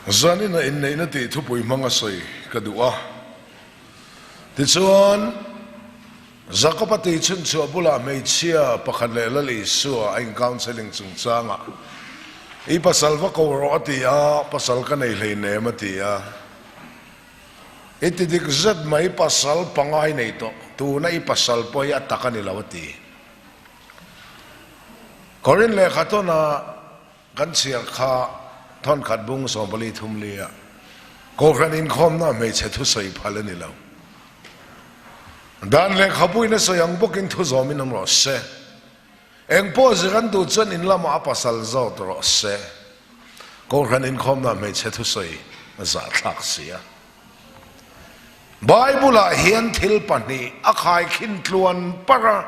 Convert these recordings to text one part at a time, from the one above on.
Zanin a inneihna tih thupui hmang a sawi ka duh a. Tichuan, Jakob-a tih chhunchhuah bulah hmeichhia pakhat leh Lal Isua a in-counselling chungchangah, I pasal va ko rawh a ti a, pasal ka nei hleinem a ti a. I ti dik zet mai, pasal pangai nei tawh, tuna i pasal pawh hi a tak a ni lo a ti. Korin lehkha tawna Kan chhiar kha thawnkhat bung 43 thum li ah Kohhran inkhawmna hmeichhe thusawi phal a ni lo. Dan lehkhabuin a sawi ang bawkin thu zawmin awm rawh se. Eng pawh zir an duh chuan in lamah a pasal zawt rawh se. Kohhran inkhawmna hmeichhe thusawi a zahthlak si a. Bible-ah hian thil pahnih a khaikhin tluan parh a.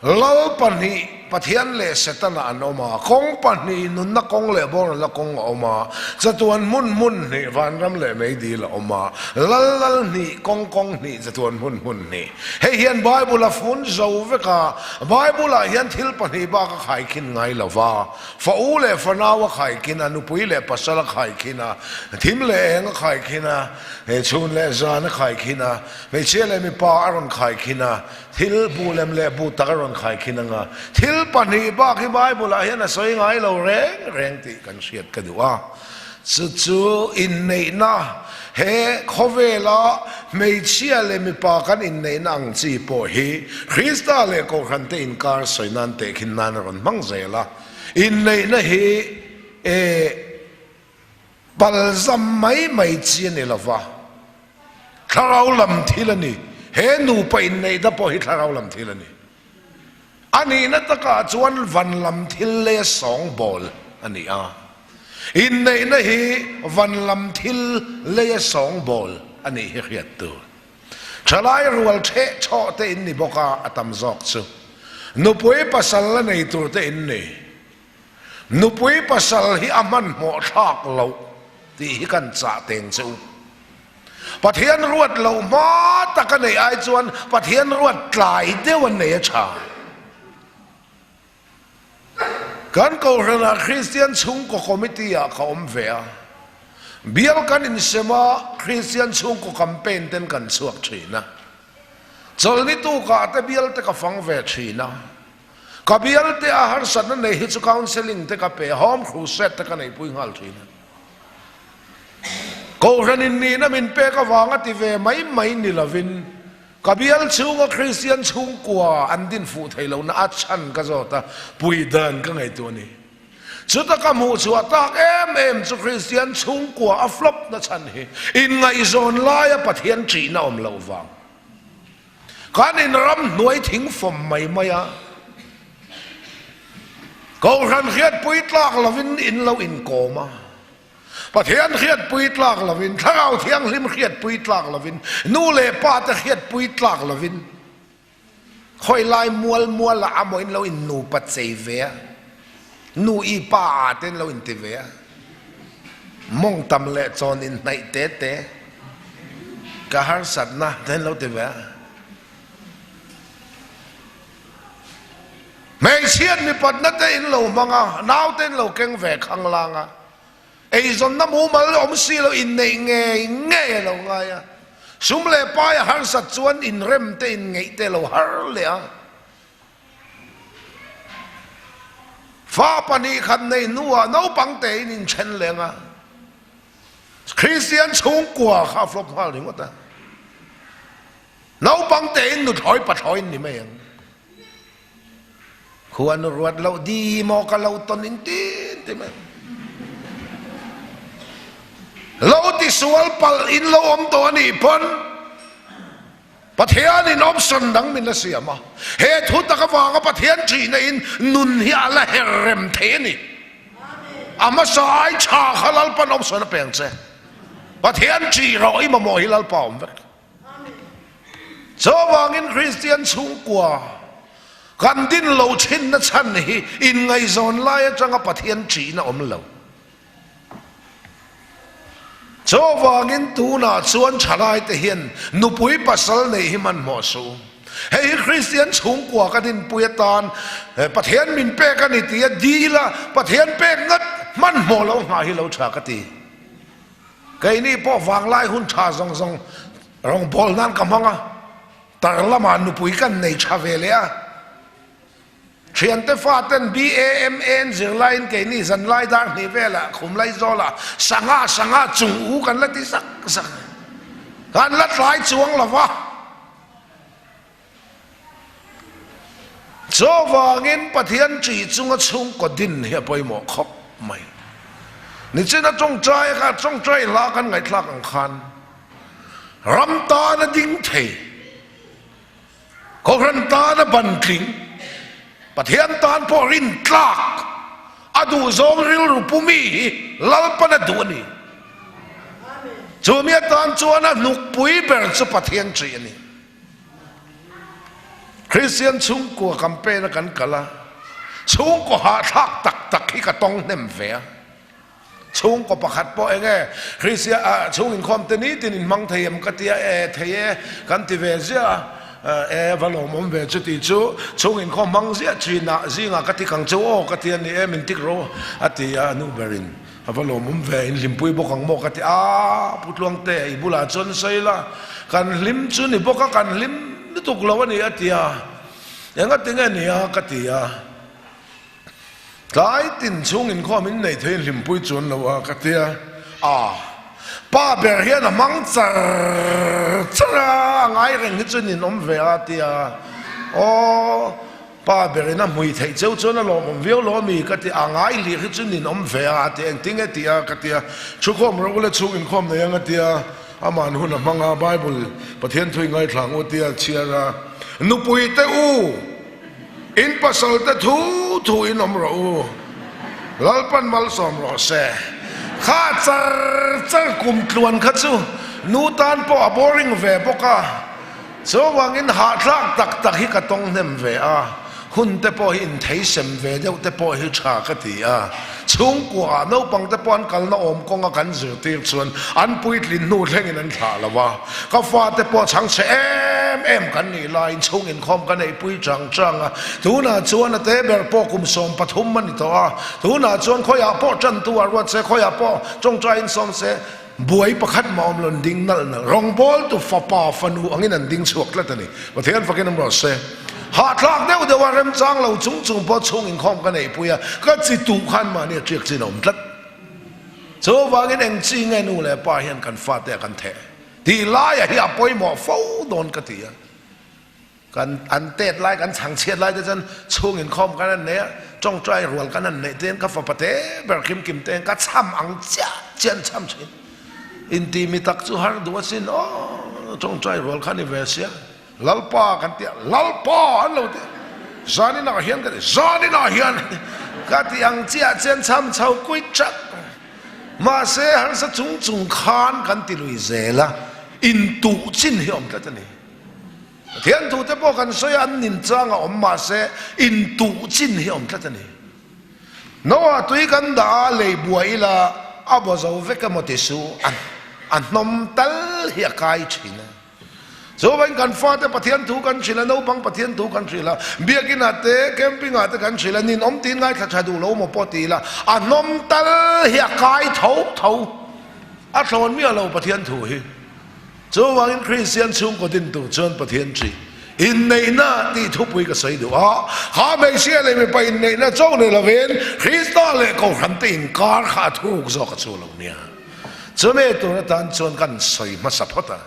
Lal pahnih, Pathian leh Setana an awm a, kawng pahnih, nunna kawng leh boralna kawng a awm a, chatuan hmun hmun hnih, vanram leh meidil a awm a, lal lal hnih, kawng kawng hnih, chatuan hmun hmun hnih. Hei hian Bible a fun zo vek a, Bible-ah hian thil pahnih bak a khaikhin ngai lo va, fa u leh fanau a khaikhin a, nupui leh pasal a khaikhin a, thim leh eng a khaikhin a, chhun leh zan a khaikhin a, hmeichhia leh mipa a rawn khaikhin a, Thil bu lem leh bu tak a rawn khai khin ang a, thil pahnih bak hi Bible-ah hian a sawi ngai lo reng reng tih kan hriat ka duh a. Chu chu inneihna, he khawvela hmeichhia leh mipa kan inneihna ang chi pawh hi Krista leh Kohhrante inkar sawi nan tehkhin nan a rawn hmang zel a. Inneihna hi e Palzam mai mai chi a ni lo va, thlarau lam thil a ni. He nupa inneihna pawh hi thlarau lam thil a ni. A nihna takah chuan van lam thil leh sawngbawl a ni a. Inneihna hi van lam thil leh sawngbawl a nih hi hriat tur. Thalai rual theh chhawh te in ni bawk a, a tam zawk chu nupui pasal la nei tur te in ni. Nupui pasal hi a hmanhmawh thlak loh tih hi kan chah teng che u. Pathian ruat loh hma tak a neih ai chuan Pathian ruat tlai deuh a nei a tha. Kan Kohhranah Kristian chhungkaw committee ah ka awm ve a, bial kan insem a, Kristian chhungkaw campaign ten kan chhuak thin a, chawlhni tukah te bial te ka fang ve thin a. Ka bialte a harsatna nei hi chu counselling te ka pe a, home crusade te ka neihpui nghal thin a. Kohhran in nihna min pek avanga ti ve mai mai ni lovin ka bial chhunga Kristian chhungkua an din fuh thei lohna a chhan ka zawt a, pui dan ka ngaihtuah a ni. Chuta ka hmuh chhuah tak em em chu Kristian chhungkua a flop na chhan hi inngaihzawn laia Pathian ṭihna awm loh vang. Kan in ram hnuai thing fawm mai mai a, Kohhran hriatpui tlak lovin in lo inkawm a, Pathian hriatpui tlak lovin, Thlarau Thianghlim hriatpui tlak lovin, nu leh pa te hriatpui tlak lovin, khawi lai mual mual ah amaw in lo in nupa chei ve a, nu i pa ah te in lo inti ve a. Mawngtam leh chawn inhnaih te te ka harsatna te an lo ti ve a. Hmeichhiat mipatna te in lo hmang a, naute in lo keng ve khanglang a, eizawnna mumal awm si lo inneih ngei ngei a lo ngai a, sum leh pai a harsat chuan inrem te inngeih te a lo har leh a. Fa pahnih khat nei hnuah naupang tein inthen leng a, Kristian chhungkua kha a flop nghal ringawt a. Naupang tein nuthlawi pathlawi ni mai ang. Khuan ruat loh di maw ka lo tawn in tin ti mai. Lo tisual palh in lo awm tawh a nih pawn Pathianin option dang min la siam a, he thu tak avanga Pathian ṭihna in nun hi a la her rem thei a ni. A hmasa ai ṭha kha Lalpan option a peng che. Pathian ṭih rawh i mamawh hi Lalpa awm vek. Chuvangin Kristian chhungkua kan din lo ṭhinna chhan hi inngaihzawn lai aṭanga Pathian ṭihna awm lo. Chuvangin tunah chuan thalaite hian nupui pasal neih hi hmanhmawh suh. Hei hi Kristian chhungkua ka dinpui atan Pathian min pek a ni tia dil a, Pathian pek ngat Hmanhmawh lo nghah hi lo tha ka ti. Keini pawh vanglai hun tha zawng zawng rawngbâwl nan ka hmang a, tar lamah nupui kan nei tha ve leh a. Thiante faten BAMN zirlaiin keini zanlai dar hnih velah Khumlaizawlah sangha sangha chung u kan la ti zak zak a, kan la tlai chuang lo va. Chuvangin Pathian ṭih chunga chhungkaw din hi a pawimawh khawp mai. Nichina ṭawngṭai kha ṭawngṭai hla kan ngaihthlak ang khan ram tana ding thei, Kohhran tana ban tling, Pathian tan pawh rin tlak, a duhzawng rilru pu mi hi Lalpan a duh a ni. Chumi atan chuan a hnukpui ber chu Pathian ṭih a ni. Kristian chhungkua campaign a kan kal a, chhungkaw hahthlak tak tak hi ka tawng hnem ve a. Chhungkaw pakhat pawh eng e, Kristian ah chhung inkhawm te nitin in hmang thei em ka tia e, thei e kan ti ve ziah a, e va lawmawm ve chuti chu chhung inkhawm hmang ziah thin ah zingah ka tik ang chu aw ka ti a ni e min tik ro a ti a, nu berin A va lawmawm ve, in hlimpui bawk ang maw ka ti a, Pu Tluangte i bulah chuan sawi la, kan hlim chu ni bawk a, kan hlim lutuk lo a ni a ti a, engati nge ni a ka ti a, tlai tin chhung inkhawm in nei thei in hlimpui chuan lo a ka ti a, a pa ber hian a hmang char char a, a ngai reng hi chu nin awm ve a a ti a, aw. Pa berin a hmui theih cheu chuan a lawmawm viau lo ami ka ti a, ngai hlir hi chu nin awm ve a, a ti engtin nge tih a ka ti a, thukhawm ro ula chhung inkhawm nei ang a ti a, aman hun a hmang a, Bible Pathian thu i ngaithla ang u a ti a, chhiar a, Nupui te u, in pasal te thu thu in awm rawh u, Lalpan malsawm rawh se. Kha char char kum tluan kha chu nu tan pawh a boring ve bawk a, Chuvangin hahthlak tak tak hi ka tawng hnem ve a, hun te pawh hi intheisem ve deuh te pawh hi tha ka ti a. Chhungkuaah naupang te pawh an kalna awm kawnga kan zirtir chuan an puitlin hnu thlengin an thlah lo a. Ka fate pawh chhangchhe em em kan nih laiin chhung inkhawm ka neihpui chang chang a. Tunah chuan a te ber pawh kum 13 a ni tawh a. Tunah chuan khawiah pawh tantu ah ruat se, khawiah pawh tawngtaiin sawm se, Buai pakhat mah awm lo an ding nalh nalh. Rawngbawltu fapa fanu angin an ding chhuak tlat a ni. Pathian fakin awm rawh se. Hahthlak deuh deuh a remchang lo chung chung pawh chhung inkhawm ka neihpui a, ka chi tuh khan mahni a ṭiak chin a awm tlat. Chuvangin eng chi nge nu leh pa hian kan fate a kan theh tih laia hi a pawimawh fo dawn ka ti a. Kan an tet lai kan chhang chhiat lai te chuan chhung inkhawm kan an nei a, tawngtai rual kan an neih te hian ka fapa te ber kim kim te hian ka chham ang chiah chiah an chham thin. Inti mi tak chu har duh asin aw tawngtai rual kha ni ve sia Lalpa kan tia Lalpa an lo ti zaninah hian ka ti zaninah hian ka ti ang chiah chiah an chham chho kuit that mahse harsa chung chung khan kan ti lui zel a intuh chin hi awm tlat a ni. Pathian thute pawh kan sawi a, an nin chang a awm mahse intuh chin hi a awm tlat a ni. Noah tui kan dah a, lei buai ila a baw zo vek emaw ti su, a hnawm tal hi a kai thin a. Chuvain kan fate Pathian thu kan hrilh a, naupang Pathian thu kan hrilh a, biakin ah te, camping ah te kan hrilh a, nin awm tiin ngaithla tha duh lo maw pawh ti ila, a hnawm tal hi a kai tho tho. A thlawn miah lo Pathian thu hi. Chuvangin Kristian chhungkaw din tur chuan Pathian ṭih inneihna tih thupui ka sawi duh a, kha hmeichhia leh mipa inneihna chauh ni lovin Krista leh Kohhrante inkar kha a thuk zawk a chu lo nia. Chumi tur atan chuan kan sawi hmasa phawt a.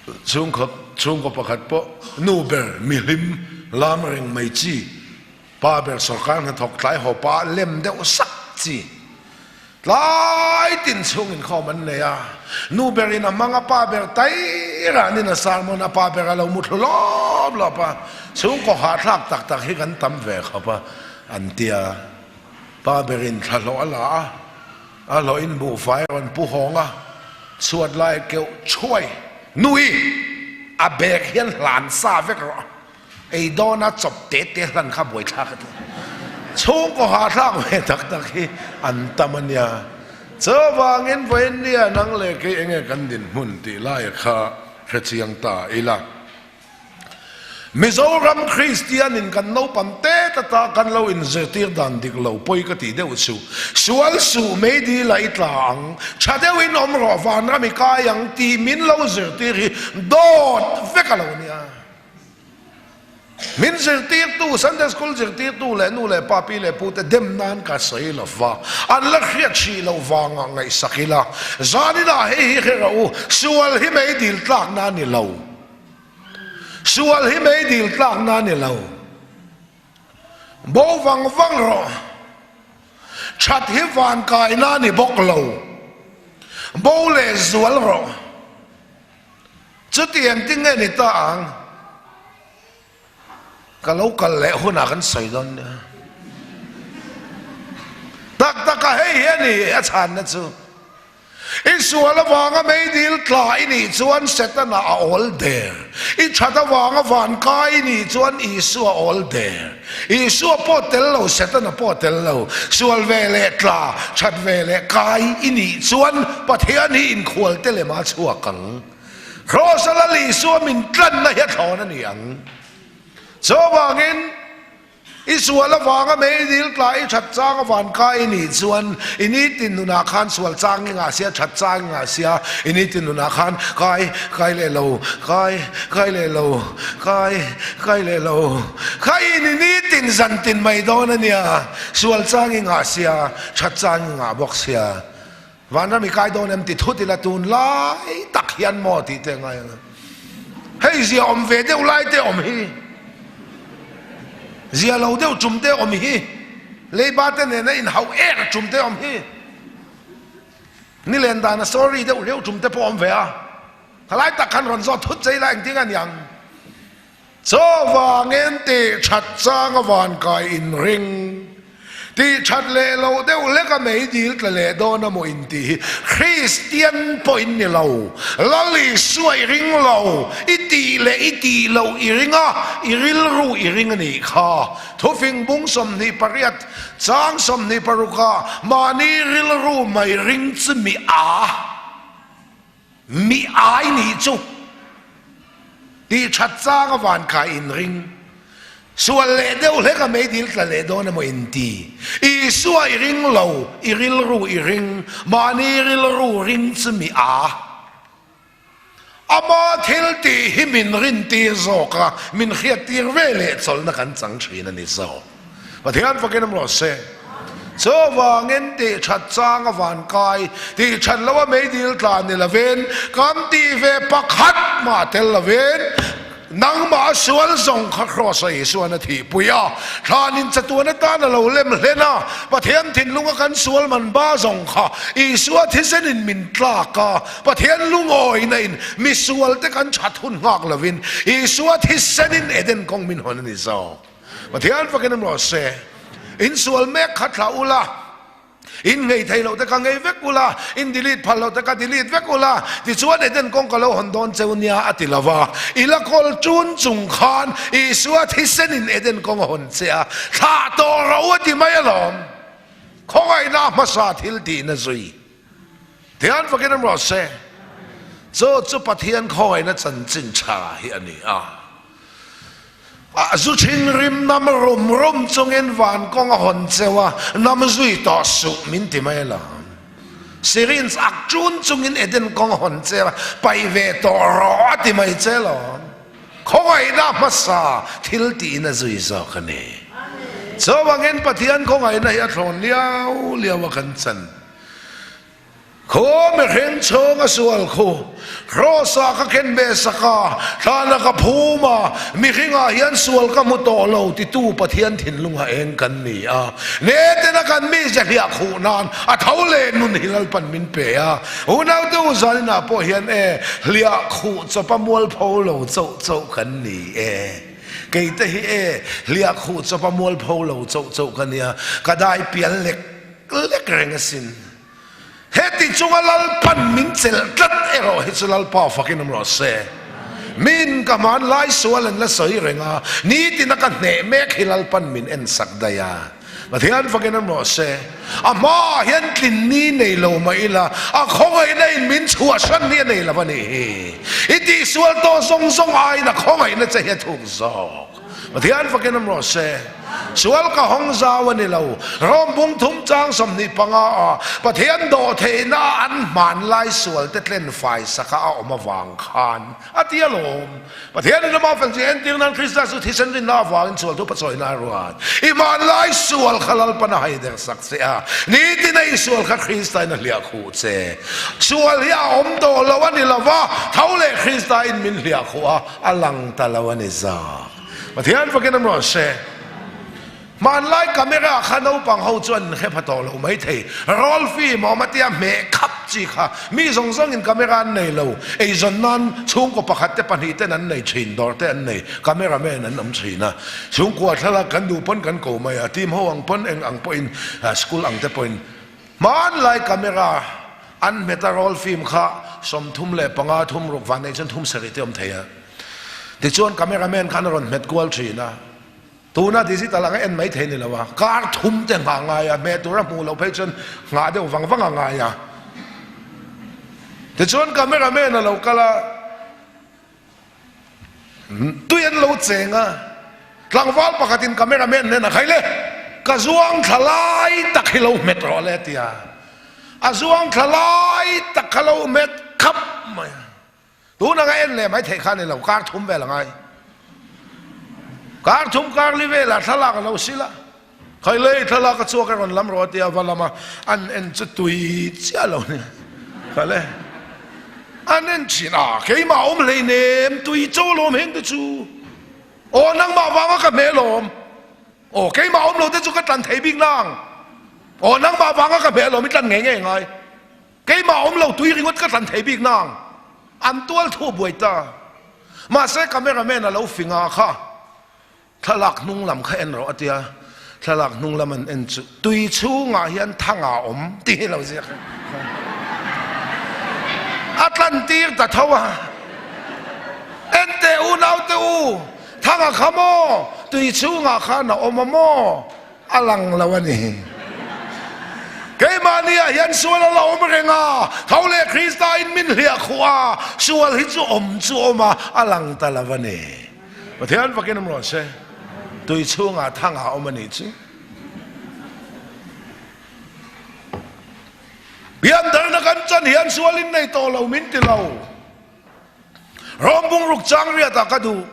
Chhungkaw chhungkaw pakhat pawh nu ber mihlim lam reng mai chi, pa ber sawrkar hnathawk tlai haw pa lem deuh sak chi, Tlai tin chhung inkhawm an nei a, nu berin a hmang a, pa ber tai ranin a sermon a, pa ber a lo mu thlu lawp lawp a, chhungkaw hahthlak tak tak hi kan tam ve khawp a, an ti a. Pa berin thlahlawh a la a, a hlawhin buhfai a rawn pu hawng a, chhuat lai keuh chhuai, Nui! A bag hian hlan sa vek rawh a. Ei dawna chawp te te hlan kha buaithlak a ti. Chhungkaw hahthlak ve tak tak hi an tam a nia. Chuvangin vawiin nia nang leh kei enge kan dinhmun tih laia kha hrechiang ta ila. Mizoram Kristian in kan naupang te tata kan lo inzirtir dan dik lo pawi ka tih deuh chu. Sual suh meidil ah i tla ang, tha deuh in awm rawh vanram i kai ang tih min lo zirtir hi dawt vek a lo nia. Min zirtirtu, Sunday School zirtirtu leh nu leh pa, pi leh pu te dem nan ka sawi lo va, an la hriat hrih loh vangah ngaihsak ila, zaninah hei hi hre rawh u, sual hi meidil tlakna a ni lo. Sual hi meidil tlakna a ni lo. Bo vang vang rawh. That hi vankaina a ni bawk lo. Bo leh zual rawh. Chuti engtin nge ni ta ang? Ka lo kal leh hunah kan sawi dawn nia. Tak tak a hei hi a ni a chhanna chu. I sual avanga meidil tla i nih chuan Setana a awl der. I that avanga van kai i nih chuan Isua a awl der. Isua pawh tel lo, Setana pawh tel lo. Sual ve leh tla, that ve leh kai i nih chuan Pathian hi inkhual te lema chhuak ang. Kraws a Lal Isua min tlanna hi a thlawn a ni ang. Chuvangin i sual avanga meidil tla i that chang a van kai i nih chuan i nitin nunah khan sual chang i ngah sia, that chang i ngah sia, i nitin nunah khan kai, kai leh lo, kai, kai leh lo, kai, kai leh lo, kha i ni nitin zantin mai dawn a nia, sual chang i ngah sia, that chang i ngah bawk sia. Vanram i kai dawn em ti thut ila tunlai tak hian maw tih te ngai ang a. Hei zia awm ve deuh lai te awm hi. Zia lo deuh tum te awm hi. Leiba te nena inhauh ek tum te awm hi. Nilen dana sorry deuh hleuh tum te pawh awm ve a. Khalai tak khan rawn zawt thut che ila engtin a niang. Chuvangin tih that changa van kai inring, tih that leh loh deuh hlek a meidil tla leh dawn a maw intih hi Kristian pawh in ni lo, Lal Isua i ring lo, i tih leh i tih loh i ring a, i rilru i ring a nih kha. Thufing bung 28 chang 26 ah mahni rilru mai ring chu mi a. Mi ai nih chu tih that chang a van kai inring. Sual leh deuh hlek a meidil tla leh dawn emaw inti. Isua i ring lo, i rilru i ring, mahni rilru ring chu mi a. Ama thil tih hi min rintir zawk a, min hriattir ve leh chawlhna kan chang thin a ni zawk. Pathian fakin awm rawh se. Chuvangin tih that chang a van kai, tih that lo a meidil tla ni lovin, kan tih ve pakhat mah tel lovin, nangmah a sual zawng kha Kraws a Isuan a thihpui a, thlanin chatuan atan a lo lem hlen a, Pathian thinlunga kan sual man ba zawng kha Isua thisenin min tlak a, Pathian lungawina in misual te kan that hun nghak lovin Isua thisenin Eden kawng min hawn a ni zawk. Pathian fakin awm rawh se. In sual mek kha thlah ula, in ngei thei loh te kha ngei vek ula, in delete phal loh te kha delete vek ula, tichuan Eden kawng ka lo hawn dawn cheu nia a ti lo va. I la kawl tun chung khan Isua thisenin Eden kawng a hawn che a, thlah tawh ro a ti mai alawm. Khawngaihna hmasa thil tihna zui. Pathian fakin awm rawh se. Chu chu Pathian khawngaihna chanchin tha hi a ni a. A zu thin rim nam rum rum chungin van kawng a hawn cheu a, nam zui tawh suh min ti mai alawm. Syringe ak tun chungin Eden kawng a hawn cheu a, paih ve tawh rawh a ti mai che alawm. Khawngaihna hmasa thil tiin a zui zawk a ni. Chuvangin Pathian khawngaihna hi a thlawn liau liau a kan chan. Khaw mihring chhung a sual khu, Kraws ah ka ken ve sak a, thlan ah ka phum a, mihring ah hian sual ka hmu tawh lo titu Pathian thinlung a eng kan ni a. Neten a kan mi zehliah khuh nan a tho leh nun hi Lalpan min pe a. Unaute u zanin ah pawh hian e, hliah khuh chawp a mualpho lo chauh chauh kan ni e. Kei te hi e, hliah khuh chawp a mualpho lo chauh chauh ka nia, ka dai pial lek lek reng asin. Heti chunga Lalpan min chelh tlat erawh hi chu Lalpa fakin awm rawh se. Min ka hmanlai sual an la sawi reng a, nitin a ka hneh mek hi Lalpan min en sak daih a. Pathian fakin an rawh se. A hmaah hian tlin ni nei lo mah ila, a khawngaihna in min chhuahsan hi a nei lo a nih hi. I tihsual tawh zawng zawng aiin a khawngaihna che hi a thuk zawk. Pathian fakin an rawh se. Sual ka hawng zau a ni lo. Rom bung thum chang 25 ah Pathian dawhtheihna a an hmanlai sual te tlen fai saka a awm avang khan a ti alawm. Pathian in ama fel zia entir nan Krista chu thisen rinna avangin sual thu pachawi na a ruat. I hmanlai sual kha Lalpan a haider sak che a, nitin a i sual kha Krista in a hliah khuh che. Sual hi a awm tawh lo a ni lova, tho leh Krista in min hliah khuh a, a lang ta lo a ni zak. Pathian fakin an rawn hre. Hmanlai camera kha naupang ho chuan an hre pha tawh lo mai thei. Roll film a awm a tia hmeh khap chi kha mi zawng zawngin camera an nei lo. Eizawn nan chhungkaw pakhat te pahnih ten an nei thin, dawr te an nei, camera man an awm thin a. Chhungkua thlalak kan duh pawn kan ko mai a, team ho ang pawn eng ang pawhin school ang te pawhin hmanlai camera an hmet a roll film kha 35 thum ruk van nei chuan thum sarih te awm thei a. Tichuan camera man khan a rawn hmet kual thin a, tuna digital anga en mai thei ni lo a, kar thum te nghah ngai a, hmeh tur a hmuh loh phei chuan nghah deuh vang vang a ngai a. Tichuan camera man a lo kal a, tui an lo cheng a, tlangval pakhatin camera man nen a khai le, ka zuang thla lai tak hi lo hmet rawh le a ti a, a zuang thla lai tak kha lo hmet khap mai a. Tun anga en leh mai theih kha a ni lo, kar thum vel a ngai. Kar thum kar li velah thlalak a lo sil a, Khailei thlalak a chhuak e rawn lam rawh a tia va lam a, an en chu tui chiah lo ni. Khaile an en thin a, keimah awm hleinem tui chaw lawm heng te chu, aw nangmah vanga ka hmel awm. Aw keimah awm lo te chu ka tlan thei bik nang, aw nangmah vanga ka hmel awm i tlan ngei ngei ngai. Keimah awm lo tui ringawt ka tlan thei bik nang an tual thu buai ta. Mahse camera man a lo fing a kha thlalak hnung lam kha en rawh a tia, thlalak hnung lam an en chu tui chhungah hian thang a awm tih hi lo ziak a tlan tir ta tho a. En teh u naute u, thang a kha maw tui chhungah khan a awm a maw? A lang lo a ni. Keimahniah hian sual a la awm reng a, tho leh Krista in min hliah khuh a, sual hi chu awm chu awm a, a lang ta lo a ni. Pathian fakin awm rawh se. Tui chhungah thangah awm a nih chu. Piandarna kan chan hian sual in nei tawh lo min ti lo. Rawng bungruk chang riatah ka duh.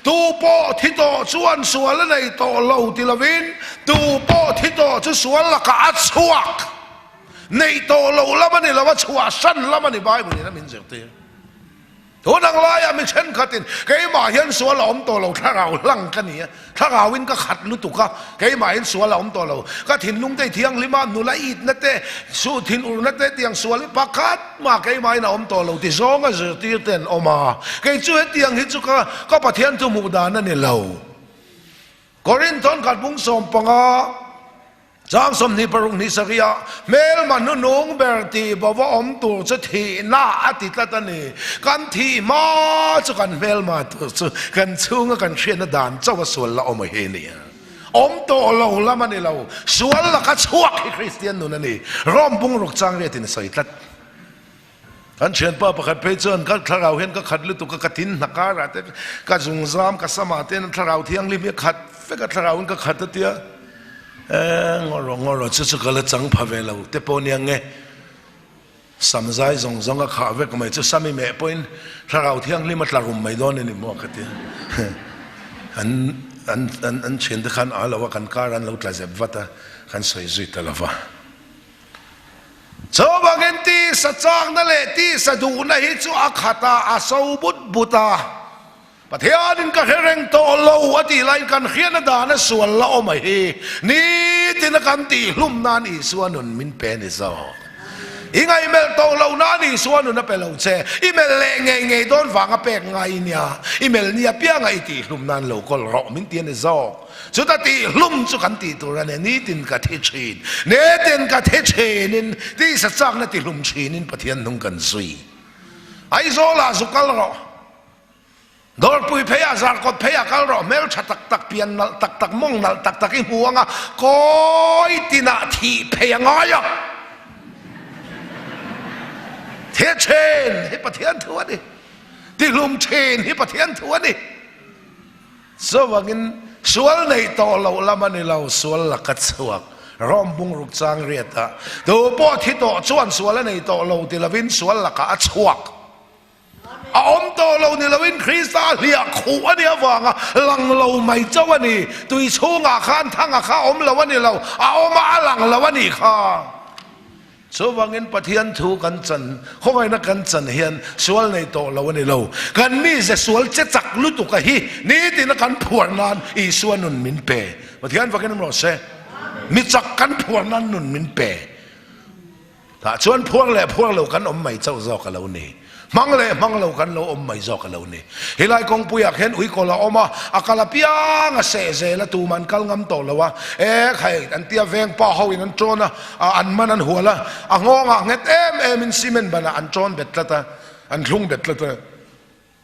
Tu pawh thi tawh chuan sual a nei tawh lo ti lovin, tu pawh thi tawh chu sual lakah a chhuak. Neih tawh loh lam a ni lo, a chhuah hran lam a ni Bible in a min zirtir. Tun ang laiah mi thenkhatin keimah hian sual a awm tawh lo, thlarau hlang ka ni a, thlarauin ka khat lutuk a, Keimahin sual a awm tawh lo. Ka thinlung te i thianghlim a, nula itna te, su thinurna te tiang sual hi pakhat mah keimahin a awm tawh lo ti zawnga zirtir te an awm a. Kei chu hetiang hi chu ka ka Pathian thu hmuh dan a ni lo. Korinthon khat bung 15 chang 26 ni sarih ah hmelma hnuhnung ber tih bova awm tur chu thihna a ti tlat a ni. Kan thih hma chu kan hmelma tur chu kan chhunga kan hriatna dan chauh a sual la awm a hi nia. Awm tawh lo lam a ni lo, sual laka chhuak hi Kristian nun a ni. Rome bungruk chang riatin a sawi tlat. Kan thianpa pakhat phei chuan ka thlarau hian ka khat lutuk a, ka thin hna karah te, ka zungzam, ka samah te hian thlarau thianghlim hi a khat vek a, thlarauin ka khat a tia. Eeh ngawrawh ngawrawh chu chu ka la chang pha ve lo te pawh nia nge. Sam zai zawng zawng a khah vek mai chu Sami meh pawhin Thlarau Thianghlim a tla rum mai dawn a ni maw ka ti. An an an an thiante khan a lo a kan kar an lo tla zep vat a, kan sawi zui ta lo va. Chuvangin tisa chakna leh tisa duhna hi chu a khat a, a so but but a. Pathianin ka hre reng tawh lo a tih laiin kan hriatna dana sual la awm a hi nitin a kan tihhlum nan Isua nun min pe a ni zawk. I ngaihmelh tawh lo nan Isua nun a pe lo che, i melh leh ngei ngei dawn vanga pek ngai nia, i melh nia pianga i tihhlum nan lo kawl rawh min ti a ni zawk. Chuta tihhlum chu kan tih tur a ni, nitin ka thi thin, nitin ka thi thinin tisa chakna tihlum thinin Pathian hnung kan zui. Aizawlah zu kal rawh. Dawrpui pheiah zarkawt pheiah kal rawh, hmeltha tak tak, pian nalh tak tak, mawng nalh tak tak i hmu ang a, kawi tinah thih phei a ngai a. Thil thin hi Pathian thu a ni. Tihlum thin hi Pathian thu a ni. Chuvangin sual neih tawh loh lam a ni lo, sual laka chhuak. Rom bungruk chang riatah, Tu pawh thi tawh chuan sual a nei tawh lo ti lovin sual lakah a chhuak. A awm tawh lo ni loin Krista hliah khuh a nih avanga lang lo mai chauh a ni. Tui chhungah khan thanga kha awm lo a ni lo, a awm a, a lang lo a nih kha. Chuvangin Pathian thu kan chan, khawngaihna kan chan hian sual nei tawh lo a ni lo. Kan mize sual che chak lutuk a hi nitin a kan phuar nan Isua nun min pe. Pathian vakin awm rawh se. Mi chak kan phuar nan nun min pe. Tah chuan phuar leh phuar lo kan awm mai chauh zawk a lo ni. Hmang leh hmang lo kan lo awm mai zawk a lo ni. Helai kawngpuiah khian uikawl a awm a, a kal apiang a seh zel a, tum an kal ngam tawh lo a. E khai, an tia veng pa ho in an tawn a, an man an hual a, a nghawngah nghet em em in cement banah an tawn bet tlat a, an thlung bet tlat a.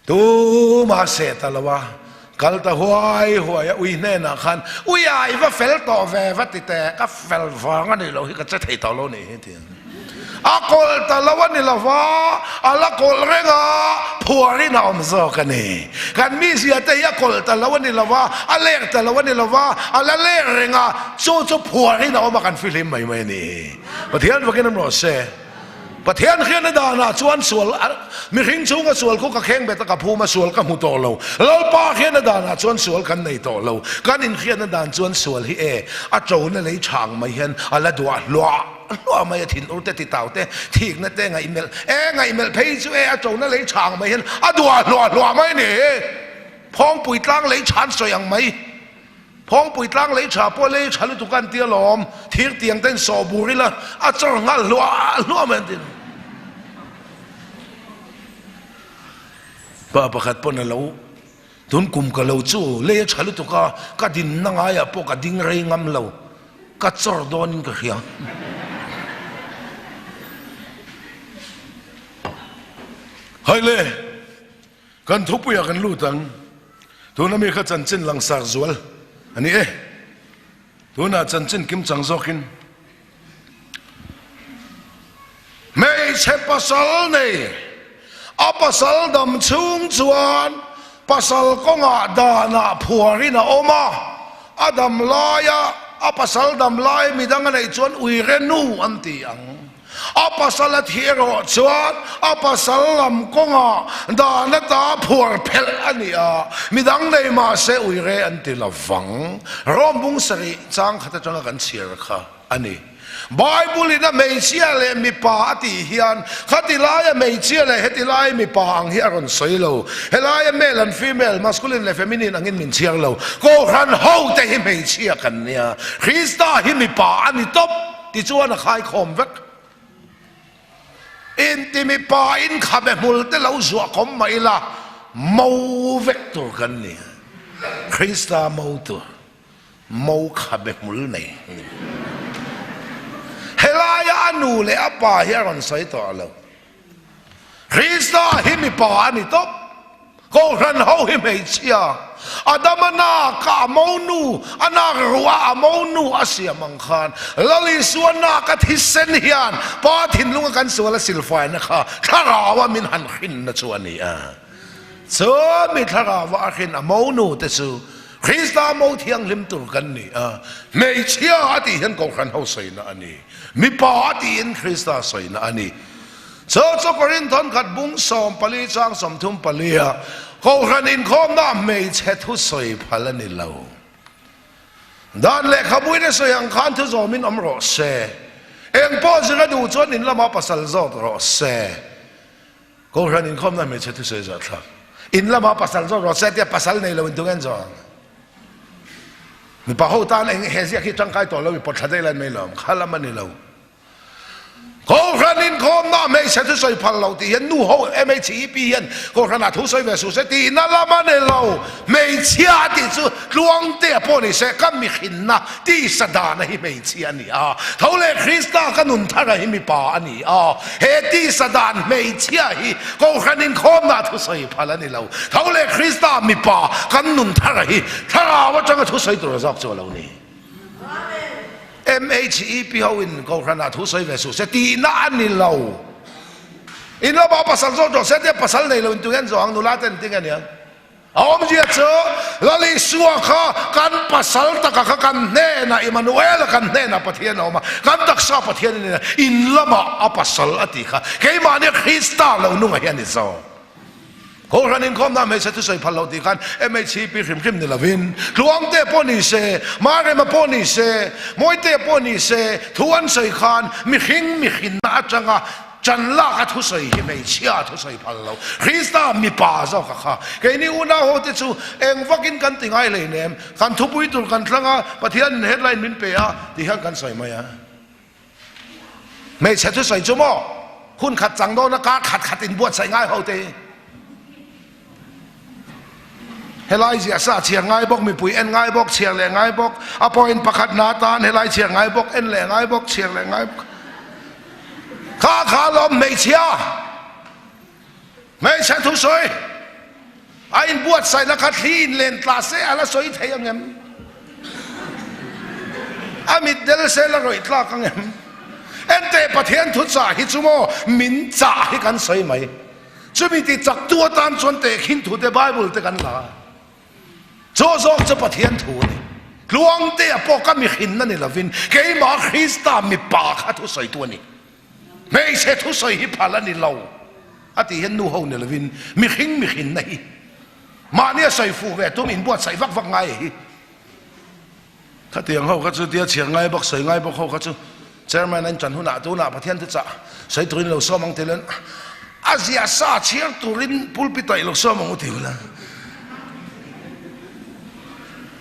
Tumah seh ta lo a, kal ta huai huai a, ui hnenah khan, Ui a, i va fel tawh ve va ti teh, ka fel vang a nih loh hi ka che thei tawh lo nih hi ti a. A kawlh ta lo a ni lo va, a la kawlh reng a, phuarin a awm zawk a ni. Kan mizia te hi a kawlh ta lo a ni lo va, a lek ta lo a ni lo va, a la lek reng a, chu chu phuarin a awm a kan fihlim mai mai a ni. Pathian vakin awm rawh se. Pathian hriatna danah chuan sual mihring chhunga sual khu ka kheng bet a, ka phum a, sual ka hmu tawh lo. Lalpa hriatna danah chuan sual kan nei tawh lo. Kan inhriatna dan chuan sual hi e, a ṭona lei chhang mai hian a la duah hluah hluah mai a, thinur te, titau te, thikna te, ngaihmelh e, ngaihmelh phei chu e, a ṭona lei chhang mai hian a duah hluah hluah mai a ni. Phawngpui tlang lei chhan sawi ang mai. Phawngpui tlang lei tha pawh lei tha lutuk an ti alawm, thir tiang ten sawh bur ila a chawr nghal hluah hluah mai an ti. Pa pakhat pawn a lo tun kum ka lo chu lei a tha lutuk a, ka dinna ngaiah pawh ka ding rei ngam lo, ka chawr dawnin ka hria. Haile! Kan thupuiah kan lut ang. Tuna mi kha chanchin langsar zual a ni e. Tunah chanchin kimchang zawkin hmeichhe pasal nei a pasal dam chhung chuan pasal kawngah danah phuarin a awm a, a dam laia a pasal dam lai midang a neih chuan uire nu an ti ang. A pasal a thih erawh chuan a pasal lam kawngah dan ata phuar phelh a ni a, midang nei mah se uire an ti lo vang. Rom bung sarih chang khat atanga kan chhiar kha a ni. Bible in a hmeichhia leh mipa a tih hian khati laia hmeichhia leh heti laia mipa ang hi a rawn sawi lo. Helaia male and female, masculine leh feminine angin min chhiar lo. Kohhran ho te hi hmeichhia kan nia, Krista hi mipa a ni tawp. Tichuan a khaikhawm vek. Inti mipa in khabe hmul te lo zuah kawm mah ila, mo vek tur kan ni. Krista mo tur, mo khabe hmul nei. Helaia a nu leh a pa hi a rawn sawi tawh lo. Krista hi mipa a ni tawp. Kohhran ho hi hmeichhia, Adama nak a mo nu, a nak ruah a mo nu a siam ang khan Lal Isua nak a thisen hian Pa thinlunga kan sual a silfaina kha thlaraua min han hrinna chu a ni a. Chu mi thlaraua a hrin a mo nu te chu Krista mo thianghlim tur kan ni a. Hmeichhia a tih hian Kohhran ho sawina a ni. Mipa a tiin Krista sawina a ni. Chu chu Korinthon khat bung 14 chang 34 ah Kohhran inkhawmna hmeichhe thu sawi phal a ni lo. Dan lehkhabuin a sawi ang khan thu zawmin awm rawh se. Eng pawh zir a duh chuan in lamah pasal zawk rawh se. Kohhran inkhawmna hmeichhe thu sawi zawh thlak. In lamah pasal zawk rawh se tia pasal nei lo in tung en zawh ang. Mipa ho tan eng he ziak hi tangkai tawh lo i pawt thla daih lai mai lo ang. Kha lam a ni lo. Kohhran. Kohhran inkhawmna hmeichhe thu sawi phal lo tih hian nu ho MHEP hian Kohhranah thu sawi ve suh se tihna lam a ni lo. Hmeichhia a tih chu Tluangtea pawh ni se ka mihrinna tisa dana hi hmeichhia a ni a, tho leh Krista ka nun thara hi mipa a ni a, he tisa dan hmeichhia hi Kohhran inkhawmna thu sawi phal a ni lo. Tho leh Krista mipa kan nun thara hi thlarau atanga thu sawi tur zawk chu a lo ni. MHEP ho in Kohhranah thu sawi ve suh se tihna a ni lo. In lama pasal zawk tawh se tia pasal nei lo in tunge an zawh ang nula ten tinge aniang. A awmzia chu Lal Isua kha kan pasal taka kha kan hnenah Immanuel-a kan hnenah Pathian a awm a, kan taksa Pathian a ni a, in lamah a pasal a tih kha keimahnia Krista lo nunga hi a ni zawk. Kohhran inkhawmna hmeichhe thusawi phal lo tih khan MHCP hrim hrim ni lovin Tluangte pawh ni se, Marema pawh ni se, Mawitea pawh ni se thu an sawi khan mihring mihrinna atanga chan lak a thusawi hi hmeichhia a thusawi phal lo. Krista mipa zawk a kha. Keini unau ho te chu eng vakin kan ti ngai hleinem, kan thupui tur kan thlang a, Pathianin headline min pe a ti hian kan sawi mai a. Hmeichhe thusawi chu maw hun khat chang dawn a kar khat khat in buatsaih ngai ho te hi. Helai ziah sa chhiar ngai bawk, mipui en ngai bawk, chhiar leh ngai bawk, a point pakhat na tan helai chhiar ngai bawk, en leh ngai bawk, chhiar leh ngai bawk. Kha kha lawm hmeichhia, hmeichhe thusawi a inbuatsaihna kha thli in len tla se a la sawi thei ang em? A mit del se la rawih tlak ang em? Enteh Pathian thu chah hi chu maw min chah hi kan sawi mai. Chumi ti chaktu atan chuan tehkhin thu te Bible te kan la a. Chaw zawk chu Pathian thu a ni. Tluangtea pawh ka mihrinna ni lovin keimah Krista mipa kha thusawitu a ni. Hmeichhe thusawi hi phal a ni lo a tih hian nu ho ni lovin mihring mihrinna hi mahni a sawi fuh ve tum inbuatsaih vak vak ngai hi. Khatiang ho kha chu tia chhiar ngai bawk sawi ngai bawk ho kha chu Chairman a intan hunah tunah Pathian thuchah sawi turin lo sawm ang ti len a zia sa chhiar turin pulpit ah i lo sawm ang u ti ula.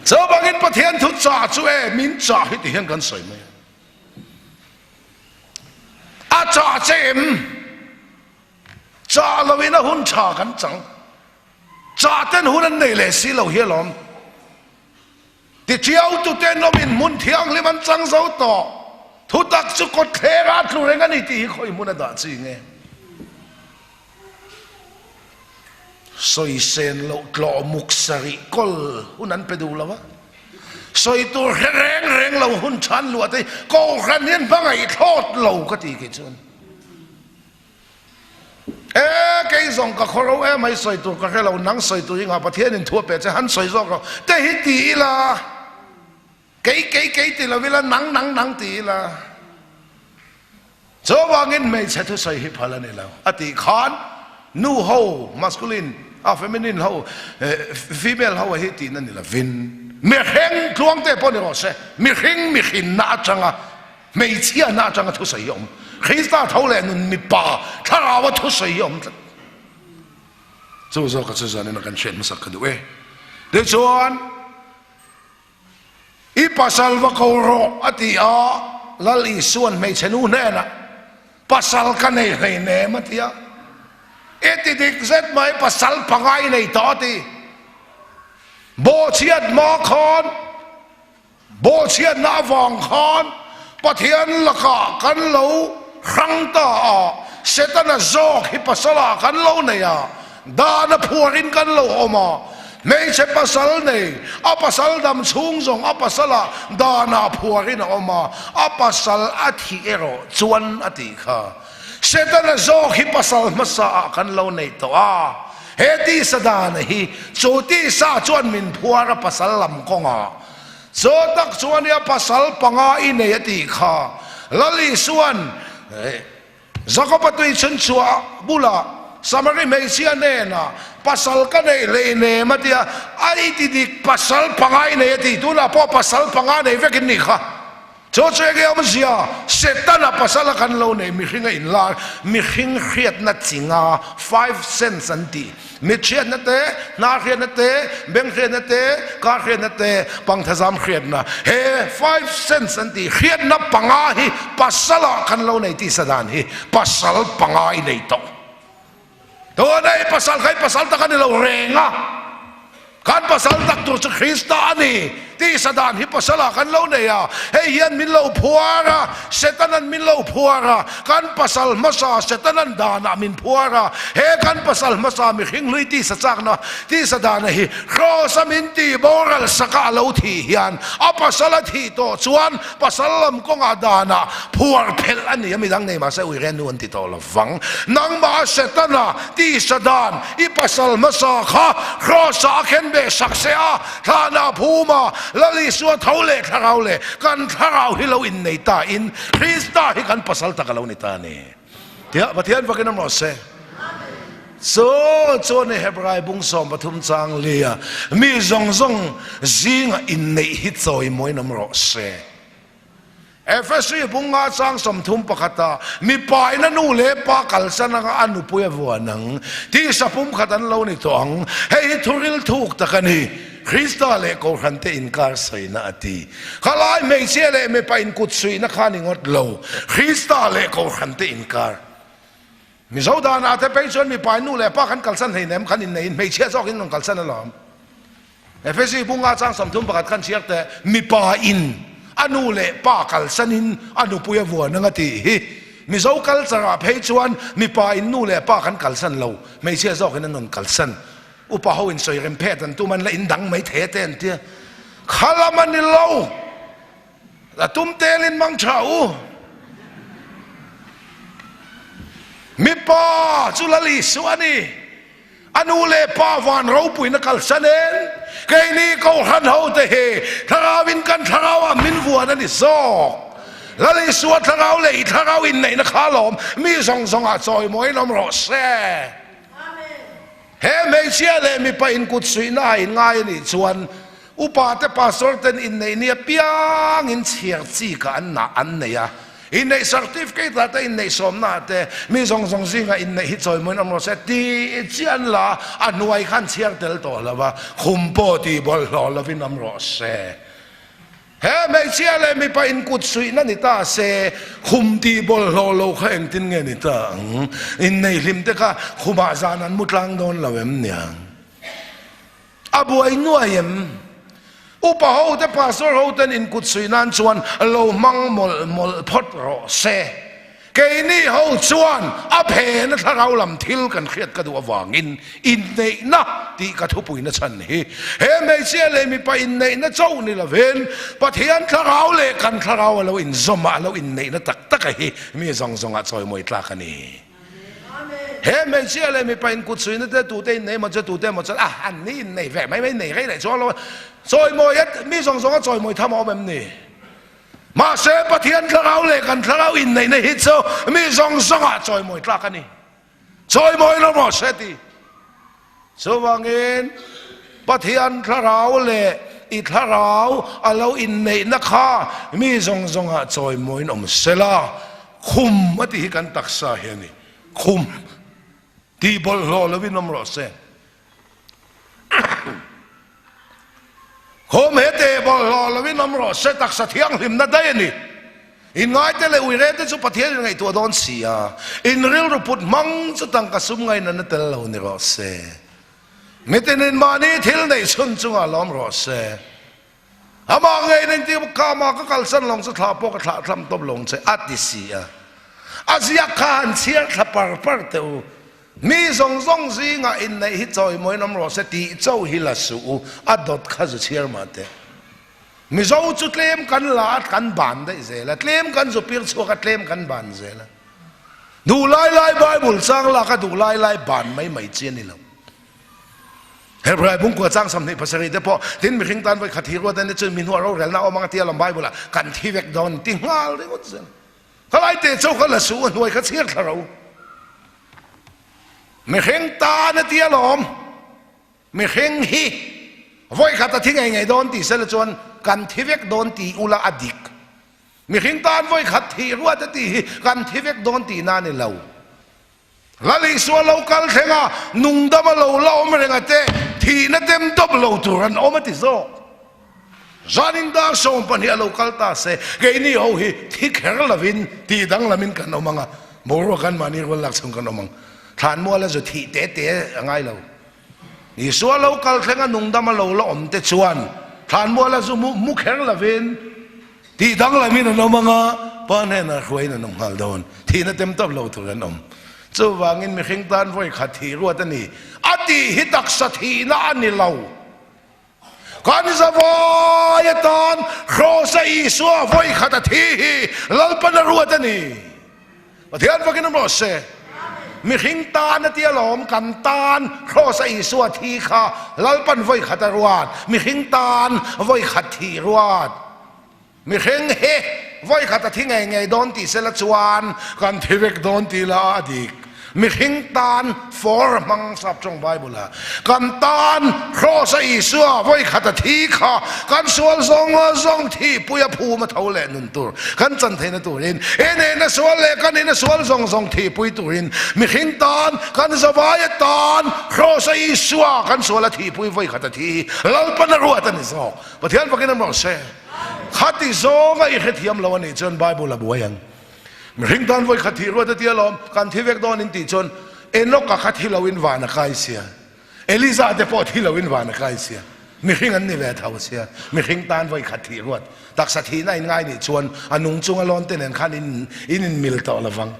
Chuvangin Pathian thuchah chu e min chah hi ti hian kan sawi mai a. A chah che em? Chah loin a hun tha kan chang. Chah ten hun an nei leh si lo hi alawm. Tichiau tuten awmin hmun thianghlim an chang zo tawh. Thutak chu kawtthler ah tlu reng a ni tih hi khawi hmun a dah chi nge? Sawi sen loh tlawh muk sarih kawl hun an pe duh lo a. Sawi tur hre reng reng lo hun than luah te hi Kohhran hian hmangaih thlawt lo ka ti kei chuan. E kei zawng ka khaw ro em ai sawi tur ka hre lo nang sawi tur hi ngah Pathian in thu a pe che han sawi zawk rawh te hi ti ila kei kei kei ti lo ila nang nang nang ti ila chuvangin hmeichhe thu sawi hi phal a ni lo a tih khan nu ho masculine a feminine ho female ho a hi tihna ni lovin mihring tluang te pawh ni rawh se mihring mihrinna atanga Hmeichhiahna atanga thusawi hi a awm. Krista tho leh nun mipa thlaraua thusawi hi a awm tlat. Chu zawka chu zanin a kan hriat hmasak ka duh e. Tichuan, I pasal va ko rawh a ti a, Lal Isua'n hmeichhe nu hnenah, Pasal ka nei hleinem a ti a. I ti dik zet mai, pasal panga i nei tawh a ti. Bawhchhiat hma khan Bawhchhiatna avang khan Pathian lakah kan lo hrang ta a, Setana zawk hi pasalah kan lo nei a, dan a phuarin kan lo awm a, hmeichhe pasal nei, a pasal dam chhung zawng a pasalah danah phuarin a awm a, a pasal a thih erawh chuan a tih kha. Setana zawk hi pasal hmasaah kan lo nei tawh a, he tisa dana hi chu tisa chuan min phuar a pasal lam kawngah chaw tak chuan i a pasal panga i nei a tih kha. Lal Isua'n Jakoba tui chhunchhuah bulah Samari hmeichhia hnenah pasal ka neih hleinem a ti a, a i ti dik pasal panga i nei a ti, tunah pawh pasal panga nei vekin nih kha. Chu chu enge awmzia? Setana pasala kan lo nei mihring a inlar, mihring hriatna chi nga, five sense an tih, mit hriatna te, hnar hriatna te, beng hriatna te, kar hriatna te, pangthazam hriatna, he five sense an tih hriatna panga hi pasala kan lo nei tih sadan hi pasal panga i nei tawh. Tuna i pasal kha i pasal tak a ni lo reng a, kan pasal tak tur chu Krista a ni tih sadan hi pasalah kan lo nei a, hei hian min lo phuar a, Setanan min lo phuar a, kan pasal hmasa Setanan danah min phuar a, he kan pasal hmasa mihring hlui tih sa chakna tih sadana hi Kraws a min tih boral saka a lo thih hian a pasal a thih tawh chuan pasal lam kawngah danah phuar phelh a ni a, midang nei mahse uire nu an ti tawh lo. Vang, nangmah Setana tisa dan i pasal hmasa kha Kraws-ah a khen ve sak se a, thlanah phuma Lal Isua tho leh thlarau leh kan thlarau hi lo innei ta in Krista hi kan pasal tak a lo ni ta a ni. Tiah Pathian fakin awm rawh se. Chu chu ni Hebrai bung 13 chang lia mi zawng zawng zinga inneih hi chawimawiin awm rawh se. Efesi bunga chang 30 pakhata mipain a nu leh pa kalsan anga a nupui a vuan ang tih sapum khat an lo ni tawh ang. Hei hi thuril thuk tak a ni. Krista leh Kohhran te inkar sawina a ti. Khalai hmeichhia leh mipa inkut suihna kha ni ngawt lo. Krista leh Kohhran te inkar. Mizo danah te phei chuan mipain nu leh pa khan kalsan hleinem khan inneiin hmeichhia zawkin rawn kalsan alawm. Efesi bunga chang 31 khan chhiar teh, mipa in a nu leh pa kalsan in a nupui a vuan anga tih hi. Mizo culture ah phei chuan mipa in nu leh pa kan kalsan lo, hmeichhia zawk in an rawn kalsan. Upa ho in sawi rem phet an tum an la in dang mai thei ate an tia. Kha lam a ni lo. La tum tel in mang tha u. Mipa chu la li suh a ni. A nu leh pa van ropuina kalsan en keini Kohhran ho te hi thlarau in kan thlarau ah min vuan a ni zawk. Lal Isua thlarau leh i thlarau inneihna kha lawm mi zawng zawng ah chawimawiin awm rawh se. He hmeichhia leh mipa inkut suihna a inngai a nih chuan upa te pastor ten inneih ni apiang in chhiar chi ka an nah an nei a. Inneih certificate ah te inneih sawmna ah te mi zawng zawng zingah inneih hi chawimawiin awm rawh se tih chiah an la a, a hnuai khan chhiar tel tawh lo va, khum pawh tih bawlhhlawh lovin awm rawh se. He hmeichhia leh mipa inkut suihna ni ta se, khum tih bawlhhlawh lo kha engtin nge ni ta ang? Inneih hlim te kha khumah zan an mu tlang dawn lo em niang? A buai nuai em? Upa ho te pastor ho ten inkut suih nan chuan lo hmang mawlh mawlh phawt rawh se. Keini ho chuan a phena thlarau lam thil kan hriat ka duh avangin inneihna tih ka thupuina chhan hi he hmeichhia leh mipa inneihna chauh ni lovin Pathian thlarau leh kan thlarau a lo inzawm a, a lo inneihna tak tak a hi mi zawng zawngah chawimawi tlak a ni. He hmeichhia leh mipa inkut suihna te tute innei maw chu tute emaw chuan a an ni innei ve mai mai innei rei leh chuang lo a, chawimawi a mi zawng zawnga chawimawi tham a awm em ni? Mahse Pathian thlarau leh kan thlarau inneihna hi chu mi zawng zawngah chawimawi tlak a ni. Chawimawi lo maw se ti. Chuvangin Pathian thlarau leh i thlarau a lo inneihna kha mi zawng zawngah chawimawiin awm sela, khum a tih hi kan taksa hi a ni. Khum tih bawlhhlawh lovin awm rawh se. Khawm he teh bawlhhlawh lovin awm rawh se, taksa thianghlimna daih a ni. Inngaite leh uirete chu Pathian in ngaihtuah dawn si a, in rilru put hmang chu tangka sum ngaihna tel lo ni rawh se. Mitinin mahni thil neih chhun chungah lawm rawh se. Amah ngei nen ti ka amah ka kalsan lawng chu thlah pawh ka thlah thlam tawp lawng che a ti si a. A ziak kha han chhiar thla par par teh u. Mi zawng zawng zingah inneih hi chawimawiin awm rawh se tih chauh hi la suh u, a dawt kha zu chhiar mah teh. Mizo chu tlem kan la a kan ban daih zel a, tlem kan zu pir chhuak a tlem kan ban zel a. Duh lai lai Bible chang lak a duh lai lai ban mai mai chi a ni lo. Hebrai bungkua chang 27 te pawh tin mihring tan vawi khat hi ruat a ni chuan mi hnuah rorelna awm ang a tia lawm Bible ah kan thi vek dawn ti nghal ringawt zel. Khalai te chauh kha la suh a hnuai kha chhiar thla ro. Mihring tan a tia lawm mihring hi vawi khat a thi ngei ngei dawn ti sela chuan kan thi vek dawn ti ula a dik. Mihring tan vawi khat thih ruat a tih hi kan thi vek dawn tihna a ni lo. Lal Isua lo kal thleng a, nungdama lo la awm reng a te, thihna tem dawp lo tur an awm a ti zawk. Zanin dar 12 a lo kal ta se, keini ho hi thi kher lovin tih danglamin kan awm ang a, boruak kan mahni rual lak chhung kan awm ang. Thlanmual a zu thih te te a ngai lo. Isua lo kal thleng a nungdama lo la awm te chuan thlanmual a zu mu mu kher lovin tih danglamin an awm ang a, Pa hnenah hruaiin an awm nghal dawn. Thihna tem tawp lo tur an awm. Chuvangin mihring tan vawi khat thih ruat a ni. A tih hi taksa thihna a ni lo. Kan zavai atan Krosa Isua vawi khat a thi hi Lalpan a ruat a ni. Pathian fakin awm rawh se. Mihring tan a tia lawm kan tan Krosa Isua thi kha Lalpan vawi khat a ruat. Mihring tan vawi khat thih ruat. Mihring hi vawi khat a thi ngei ngei dawn tih sela chuan kan thi vek dawn tih la a dik. Mihring tan for hmang sap tawng Bible a kan tan Kraws a Isua vawi khat a thi kha kan sual zawng zawng thi pui a phum a tho leh nun tur kan chan theihna turin he nehna sual leh kan nihna sual zawng zawng thi pui turin mihring tan kan zavai atan Kraws a Isua kan sual a thi pui vawi khat a thi hi Lalpan a ruat a ni zawk. Pathian fakin an rawh se. Khati zawnga i hrethiam lo a nih chuan Bible a buai ang. Mihring tan vawi khat thih ruat a tia lawm, kan thi vek dawn in tih chuan Enoch-a kha thi loin van a kai sia, Eliza te pawh thi loin van a kai sia, mihring an ni ve tho sia, mihring tan vawi khat thih ruat, taksa thihna in ngai nih chuan a nung chunga lawn te nen khan in in inmil tawh lovang.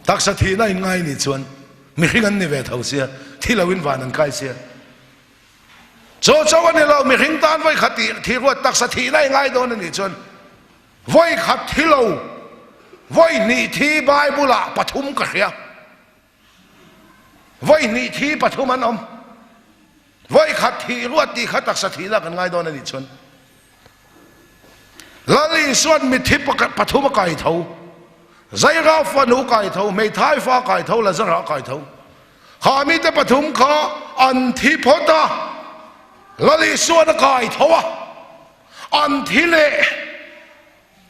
Taksa thihna in ngai nih chuan mihring an ni ve tho sia, thi loin van an kai sia. Chaw chaw a ni lo, mihring tan vawi khat thih ruat taksa thihna i ngai dawn a nih chuan vawi khat thi lo, vawi hnih thi Bible ah pathum ka hria. Vawi hnih thi pathum an awm. Vawi khat thih ruat tih kha taksa thihna kan ngai dawn a nih chuan Lal Isuan mithi pathum a kai tho, Zaira fanu kai tho, hmeithai fa kai tho, Lazara kai tho. Kha mite pathum kha an thi phawt a, Lal Isuan a kai tho a, an thi leh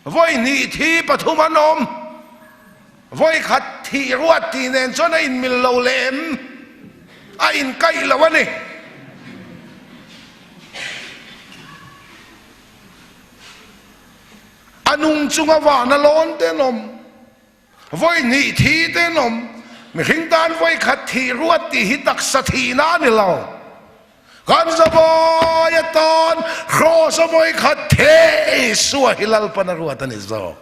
vawi hnih thi pathum an awm, vawi khat thih ruat tih nen chuan a inmil lo leh em? A inkaih lo a ni. A nung chunga vana lawn te an awm. Vawi hnih thi te an awm. Mihring tan vawi khat thih ruat tih hi taksa thihna a ni lo. Kan zavai atan Kraws a vawi khat theh Isua hi Lalpan a ruat a ni zawk.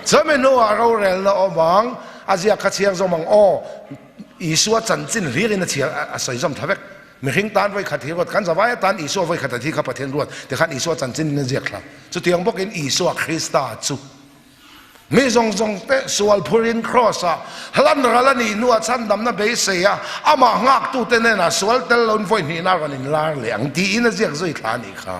Chumi hnuah rorelna awm ang, a ziak kha chhiar zawm ang aw, Isua chanchin hlirin a chhiar a sawi zawm tha vek. Mihring tan vawi khat hi ruat, kan zavai atan Isua vawi khat a thi kha Pathian ruat tikhan Isua chanchin in a ziak thla. Chutiang bawkin Isua Krista chu. Mi zawng zawng te sual phurin Kraws-ah hlan ral a nih hnuah chhandamna beisei a, amah nghaktute hnenah sual tel loin vawi hnihna rawn inlar leh ang tiin a ziak zui thla a nih kha.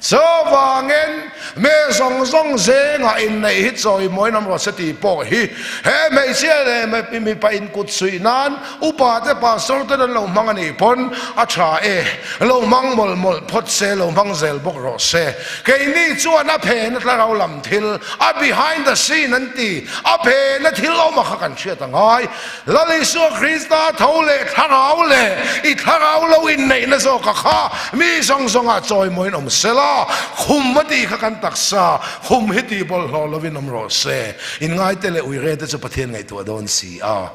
Chuvangin, mi zawng zawng zengah inneih hi chawimawiin awm rawh se tih pawh hi he hmeichhia leh mipa inkut suih nan upa te pastor ten an lo hmang a nih pawn a tha e, lo hmang mawlh mawlh phawt se, lo hmang zel bawk rawh se. Keini chuan a phena thlarau lam thil, a behind the scene an ti, a phena thil awm a kha kan hriat a ngai. Lal Isua Krista tho leh thlarau leh i thlarau lo inneihna zawk a kha mi zawng zawngah chawimawiin awm se la, khum a tih kha kan taksa khum hi tih bawlhhlawh lovin awm rawh se. Inngaite leh uire te chu Pathian ngaihtuah dawn si a.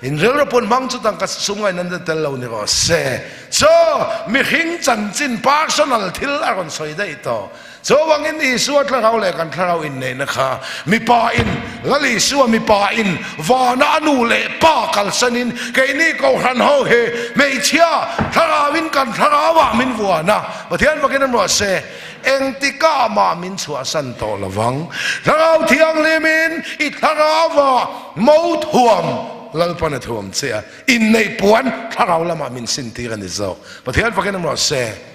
In rilru pun hmang chu tangka sum ngaihna na tel lo ni rawh se. Chaw, mihring chanchin personal thil a rawn sawi daih tawh. Chuvangin Isua thlarau leh kan thlarau inneihna kha mipa in, Lal Isua mipa in vana a nu leh pa kalsanin keini Kohhran ho hi hmeichhia thlarauin kan thlarauah min vuan a, Pathian fakin an ruah se. Engtikah mah min chhuahsan tawh lovang. Thlarau Thianghlimin i thlarauah mo thuam Lalpan a thuam che a, inneih puan thlarau lamah min sintir a ni zawk. Pathian fakin a rawh se.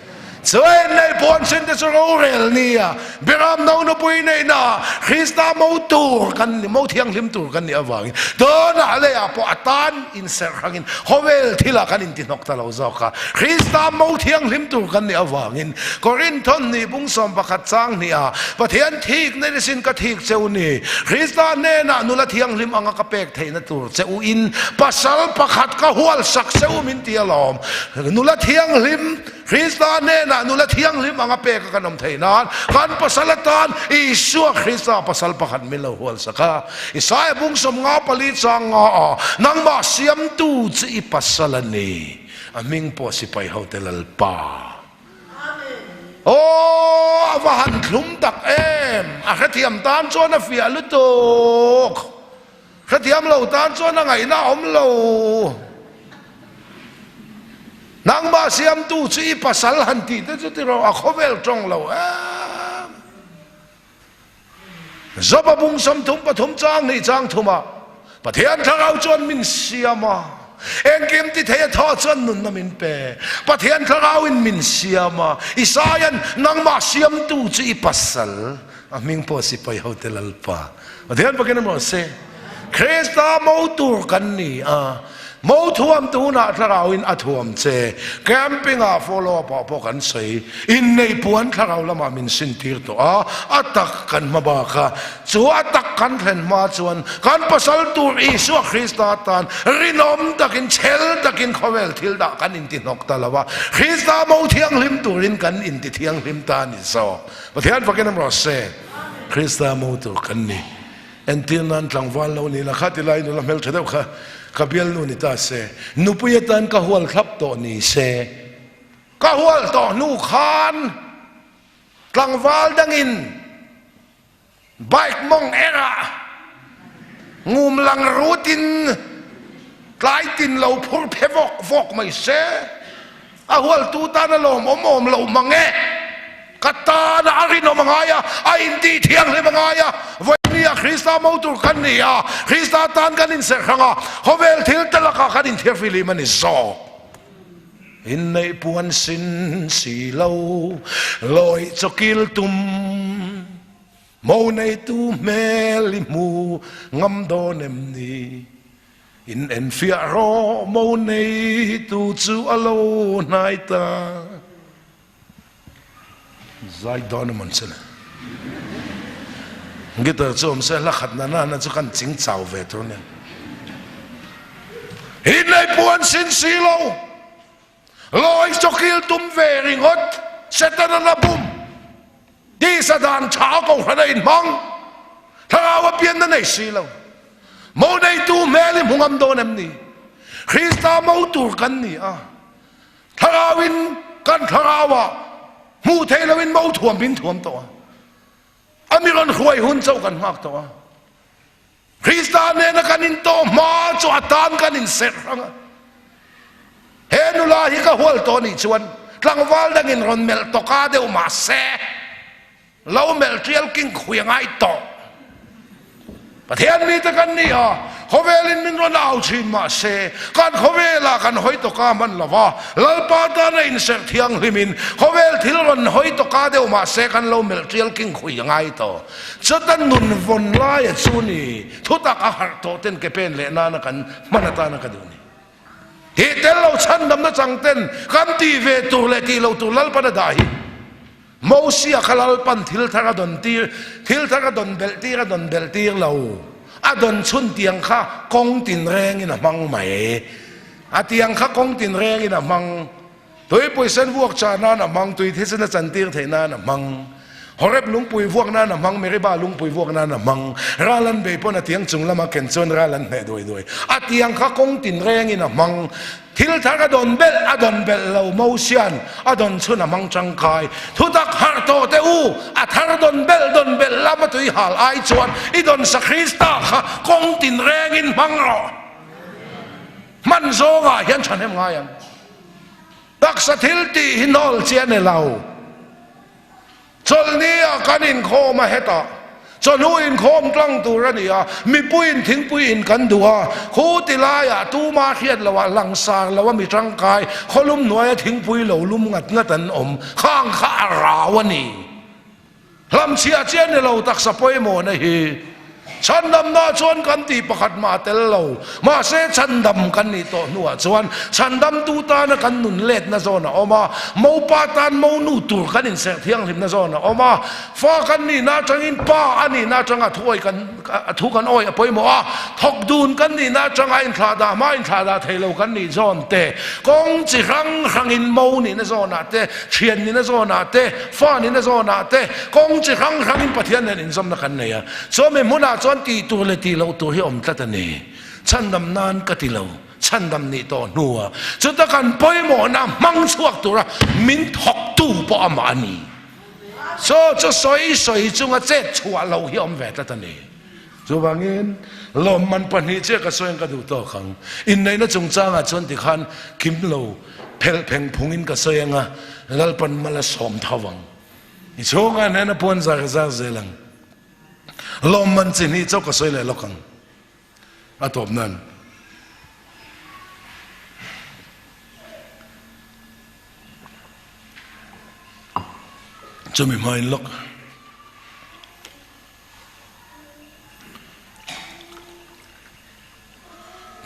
Chuan nei puan sin te chu rorel nia Beram no nupui neihna Krista mo tur kan ni, mo thianghlim tur kan nih avangin tunah leiah pawh a tan inserh hrangin khawvel thilah kan intihnawk ta lo zawk a. Krista mo thianghlim tur kan nih avangin Korinthon hnih bung 11 chang hniha Pathian thik nei sin ka thik cheu ni, Krista hnenah nula thianghlim anga ka pek theihna tur che u in pasal pakhat ka hual sak che u min ti alawm. Nula thianghlim Krista hnenah nula thianghlim anga pek a kan awm theih nan kan pasal atan Isua Krista pasal pakhat min lo hual sak a. Isaia bung 54 chang nga a, Nangmah siamtu chu i pasal a ni, a hming pawh sipai hote Lalpa. Aw, a va han thlum tak em! A hrethiam tan chuan a fiah lutuk. Hrethiam lo tan chuan a ngaihna a awm lo. Nangmah siamtu chu i pasal han tih te chu ti rawh, a khawvel tawng lo em. Job-a bung 33 chang hnih chang thumah Pathian thlarau chuan min siam a, engkim ti thei a thaw chuan nunna min pe. Pathian thlarauin min siam a, Isaia'n nangmah siamtu chu i pasal, a hming pawh sipai hote Lalpa. Pathian pakin a maw se, Krista mo tur kan ni a, mo thuam tunah thlarauin a thuam che, camping ah follow up ah pawh kan sawi, innei puan thlarau lamah min sintir tawh a, a tak kan hma bak a, chu a tak kan thlen hma chuan kan pasal tur Isua Krista tan rinawm takin chhel takin khawvel thil dah kan intihnawk ta lo a, Krista mo thianghlim turin kan intithianghlim ta a ni zawk. Pathian pakin a maw se. Krista mo tur kan ni. Entir nan tlangval lo ni la kha ti lai nula hmeltha deuh kha ka bialnu ni ta se, nupui atan ka hual thlap tawh ni se, ka hual tawh hnu khan tlangval dangin bike mawng erah ngum lang rutin tlai tin lo phur phe vawk vawk mai se, A hualtu tan a lawmawm awm lo mang e. Ka tana a rinawm a ngai a, a intih thianghlim a ngai a. Vawinia Krista mo tur kan ni a, Krista tan kan inserh hrang a, khawvel thil te lakah kan inthiarfilim a ni zawk. Inneih puan sin si lo, lawih chawkil tum, mo neitu hmel i hmu ngam dawn em ni? In enfiah rawh mo neitu chu a lo hnai ta. Zai dawn a mawn che le. Guitar chu awm se hla khat na na na chu kan ching chau ve tur nia. Inlei puan sin si lo. Lawi chawkil tum ve ringawt Setana la bum tisa dan tha kohhran a inhmang thlarau a pianna nei si lo mo neitu hmel i hmu ngam dawn em ni? Krista mo tur kan ni a, thlarauin kan thlarauah hmuh theih loin mo thuam min thuam tawh a, a mi rawn hruai hun chauh kan nghak tawh a. Krista nena kan intawh hma chu a tan kan inserh hrang a. He nula hi ka hual tawh nih chuan tlangval dangin rawn melh tawka deuh mah se, lo melh tial king khui a ngai tawh. Pathian mite kan ni a, khawvelin min rawn au thin mah se, kan khawvelah kan hawi tawka hman lo va, Lalpa tana inserh thianghlimin khawvel thil rawn hawi tawka deuh mah se kan lo melh tial king khui a ngai tawh. Chuta nun vawn laia chu ni, thutak a harh tawh ten ke pen leh nana kan hman atana ka duh ni. Hi tel lo chhandamna chang ten kan tih ve tur leh tih lo tur Lalpan a dah hi. Mosia kha Lalpan thil thar a dawn tir, thil thar a dawn belh tir a dawn belh tir lo. A dawn chhun tiang kha kawng tinrengin a hmang mai. A tiang kha kawng tinrengin a hmang. Tuipui sen vuak chah nan a hmang, tui thisen a chantir theih nan a hmang. Horeb lungpui vuak nan a hmang, Meribah lungpui vuak nan a hmang. Ral an bei pawn a tiang chung lama ken chuan ral an hneh duai duai. A tiang kha kawng tin rengin a hmang. Thil thar a dawn belh, a dawn belh lo. Mosian a dawn chhun a hmang tangkai. Thutak harh tawh teh u, a thar dawn belh dawn belh lama tui hal ai chuan i dawn sa Krista kha kawng tin rengin hmang rawh. Hman zawngah hian thahnem ngai ang. Taksa thil tih hi nawl chi a ni lo. Chawlhni ah kan inkhawm a hetah. Chawhnu inkhawm tlang tur a ni a, mipuiin thingpui in kan duh a, khu ti laiah tuma hriat loah langsar lo a mi tangkai khawlum hnuaia thingpui lo lum ngat ngat an awm khang kha a rau a ni. Hlamchhiah chiah ni lo taksa pawimawhna hi chhandamna chuan kan tih pakhat mah a tel lo. Mahse chhandam kan nih tawh hnuah chuan chhandamtu tana kan nun letna zawn a awm a, mopa tan monu tur kan inserh thianghlimna zawn a awm a, fa kan nihna atangin pa a nihna atanga thu awi kan thu kan awi a pawimawh a, thawk dun kan nihna atanga inthlahdah hma inthlahdah thei lo kan nih zawn te, kawng chi hrang hrangin mo nihna zawnah te, thian nihna zawnah te, Fa nihna zawnah te kawng chi hrang hrangin Pathian nen inzawmna kan nei a. Chumi hmunah chuan tih tur leh tih loh tur hi awm tlat a ni. Chhandam nan ka ti lo, chhandam nih tawh hnua chuta kan pawimawhna hmang chhuak tura min thawktu pawh amah a ni. Chaw chu sawi sawi chunga chet chhuah loh hi awm ve tlat a ni. Chuvangin lawmman pahnih chiah ka sawi ang ka duh tawk ang. Inneihna chungchangah chuan tikhan kim lo phelh pheng phungin ka sawi ang a, Lalpan mal a sawm tho ang. I chhungah hnena puan zar zar zel ang. Lawmman chi hnih chauh ka sawi leh lawk ang. A tawp nan. Chumi hmain lawk.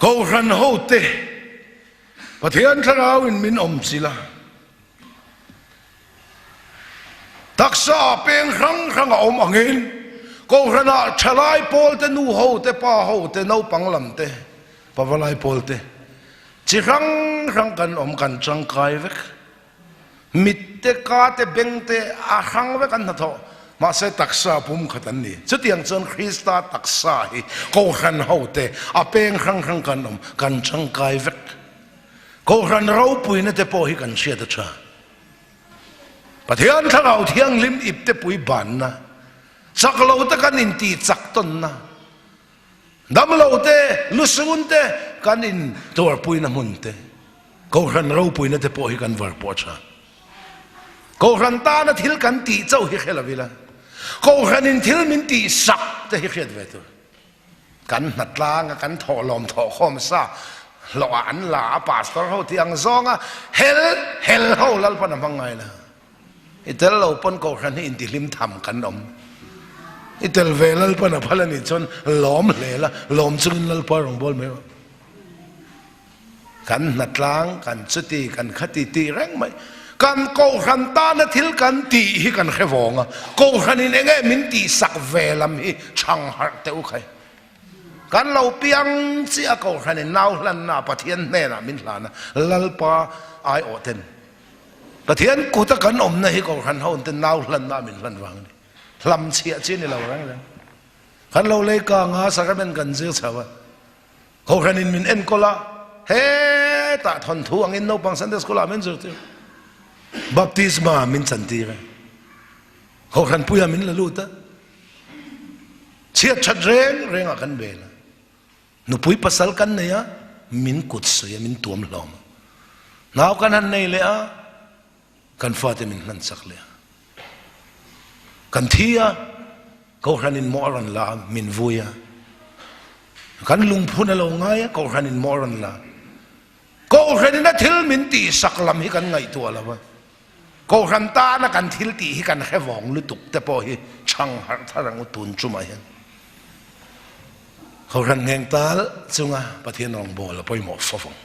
Kohhran hote Pathian thlarauin min awm chilh a, taksa peng hrang hrang a awm angin Kohhranah thalai pawlte, nu hote, pa hote, naupang lamte, pavalai pawlte chi hrang hrang kan awm, kan tangkai vek. Mit te, ka te, beng te a hrang vek an hnathawh. Mahse taksa pum khat an ni. Chutiang chuan Krista taksa hi Kohhran ho te a peng hrang hrang kan awm, kan tangkai vek. Kohhran ropuina te pawh hi kan hriat a tha. Pathian Thlarau Thianghlim ip te pui banna, chak lo te kan intih chak tawnna, dam lo te, lusun te kan intuarpuina hmun te, Kohhran ropuina te pawh hi kan var pawh a tha. Kohhran tana thil kan tih chauh hi hre lo ila, Kohhranin thil min tih sak te hi hriat ve tur. Kan hnatlang a, kan thawhlawm thawhkhawm sa hlawhah an la a, pastor ho tih ang zawnga hel hel ho Lalpan a hmang ngai la. I tel lo pawn Kohhran hi intihlim tham kan awm. I tel ve Lalpan a phal a nih chuan lawm hle la, lawm chungin Lalpa rawngbâwl mai rawh. Kan hnatlang, kan chuti, kan khati tih reng mai. Kan Kohhran tana thil kan tih hi kan hre vawng a, Kohhranin eng nge min tihsak ve lam hi chhang harh teh u khai. Kan lo piang chiah a Kohhranin nau hlanna Pathian hnenah min hlan a, Lalpa aiawh ten Pathian kuta kan awmna hi Kohhran ho ten nau hlanna min hlan vang a ni. Hlam chhiah chi a ni lo reng reng. Kan lo lei kang a, sacrament kan zir chho a. Kohhranin min enkawl a, hetah thawnthu angin naupang Sunday School ah min zirtir. Baptisma min chantir a, Kohhran puiah min la lut a, chhiat that reng rengah kan bel a, nupui pasal kan nei a, min kut sawi a, min tuam hlawm a. Nau kan han nei leh a, kan fate min hman chak leh a. Kan thi a, Kohhranin mawh a rawn la a, min vui a. Kan lungphun a lo ngai a, Kohhranin mawh a rawn la. Kohhranin a thil min tihsak lam hi kan ngaihtuah lo a. Kohhran tana kan thil tih hi kan hre vawng lutuk te pawh hi chhang harh thar ang u tun chumah hian. Kohhran ngheng tal chunga Pathian rawngbâwl a pawimawh fo vang.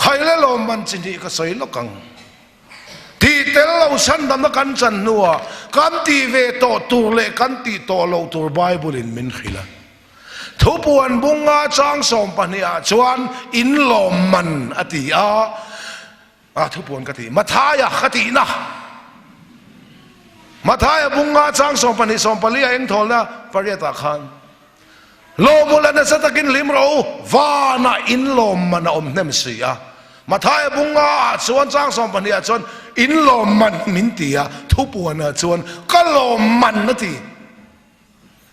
Khaile lawmman chi hnih ka sawi lawk ang. Tih tel lo chhandamna kan chan hnuah kan tih ve tawh tur leh kan tih tawh loh tur Bible-in min hrilh a. Thupuan bunga chang 12 ah chuan in lawmman a ti a. A thupuan ka ti, Mathaia ka tihna. Mathaia bunga chang 12 14 a engthawlna pariatah khan Lawmula nasa takin hlim rawh u, vanah in lawmman a awm hnem si a. Mathaia bunga ah chuan chang 12 ah chuan in lawmman min ti a, thupuanah chuan ka lawmman a ti.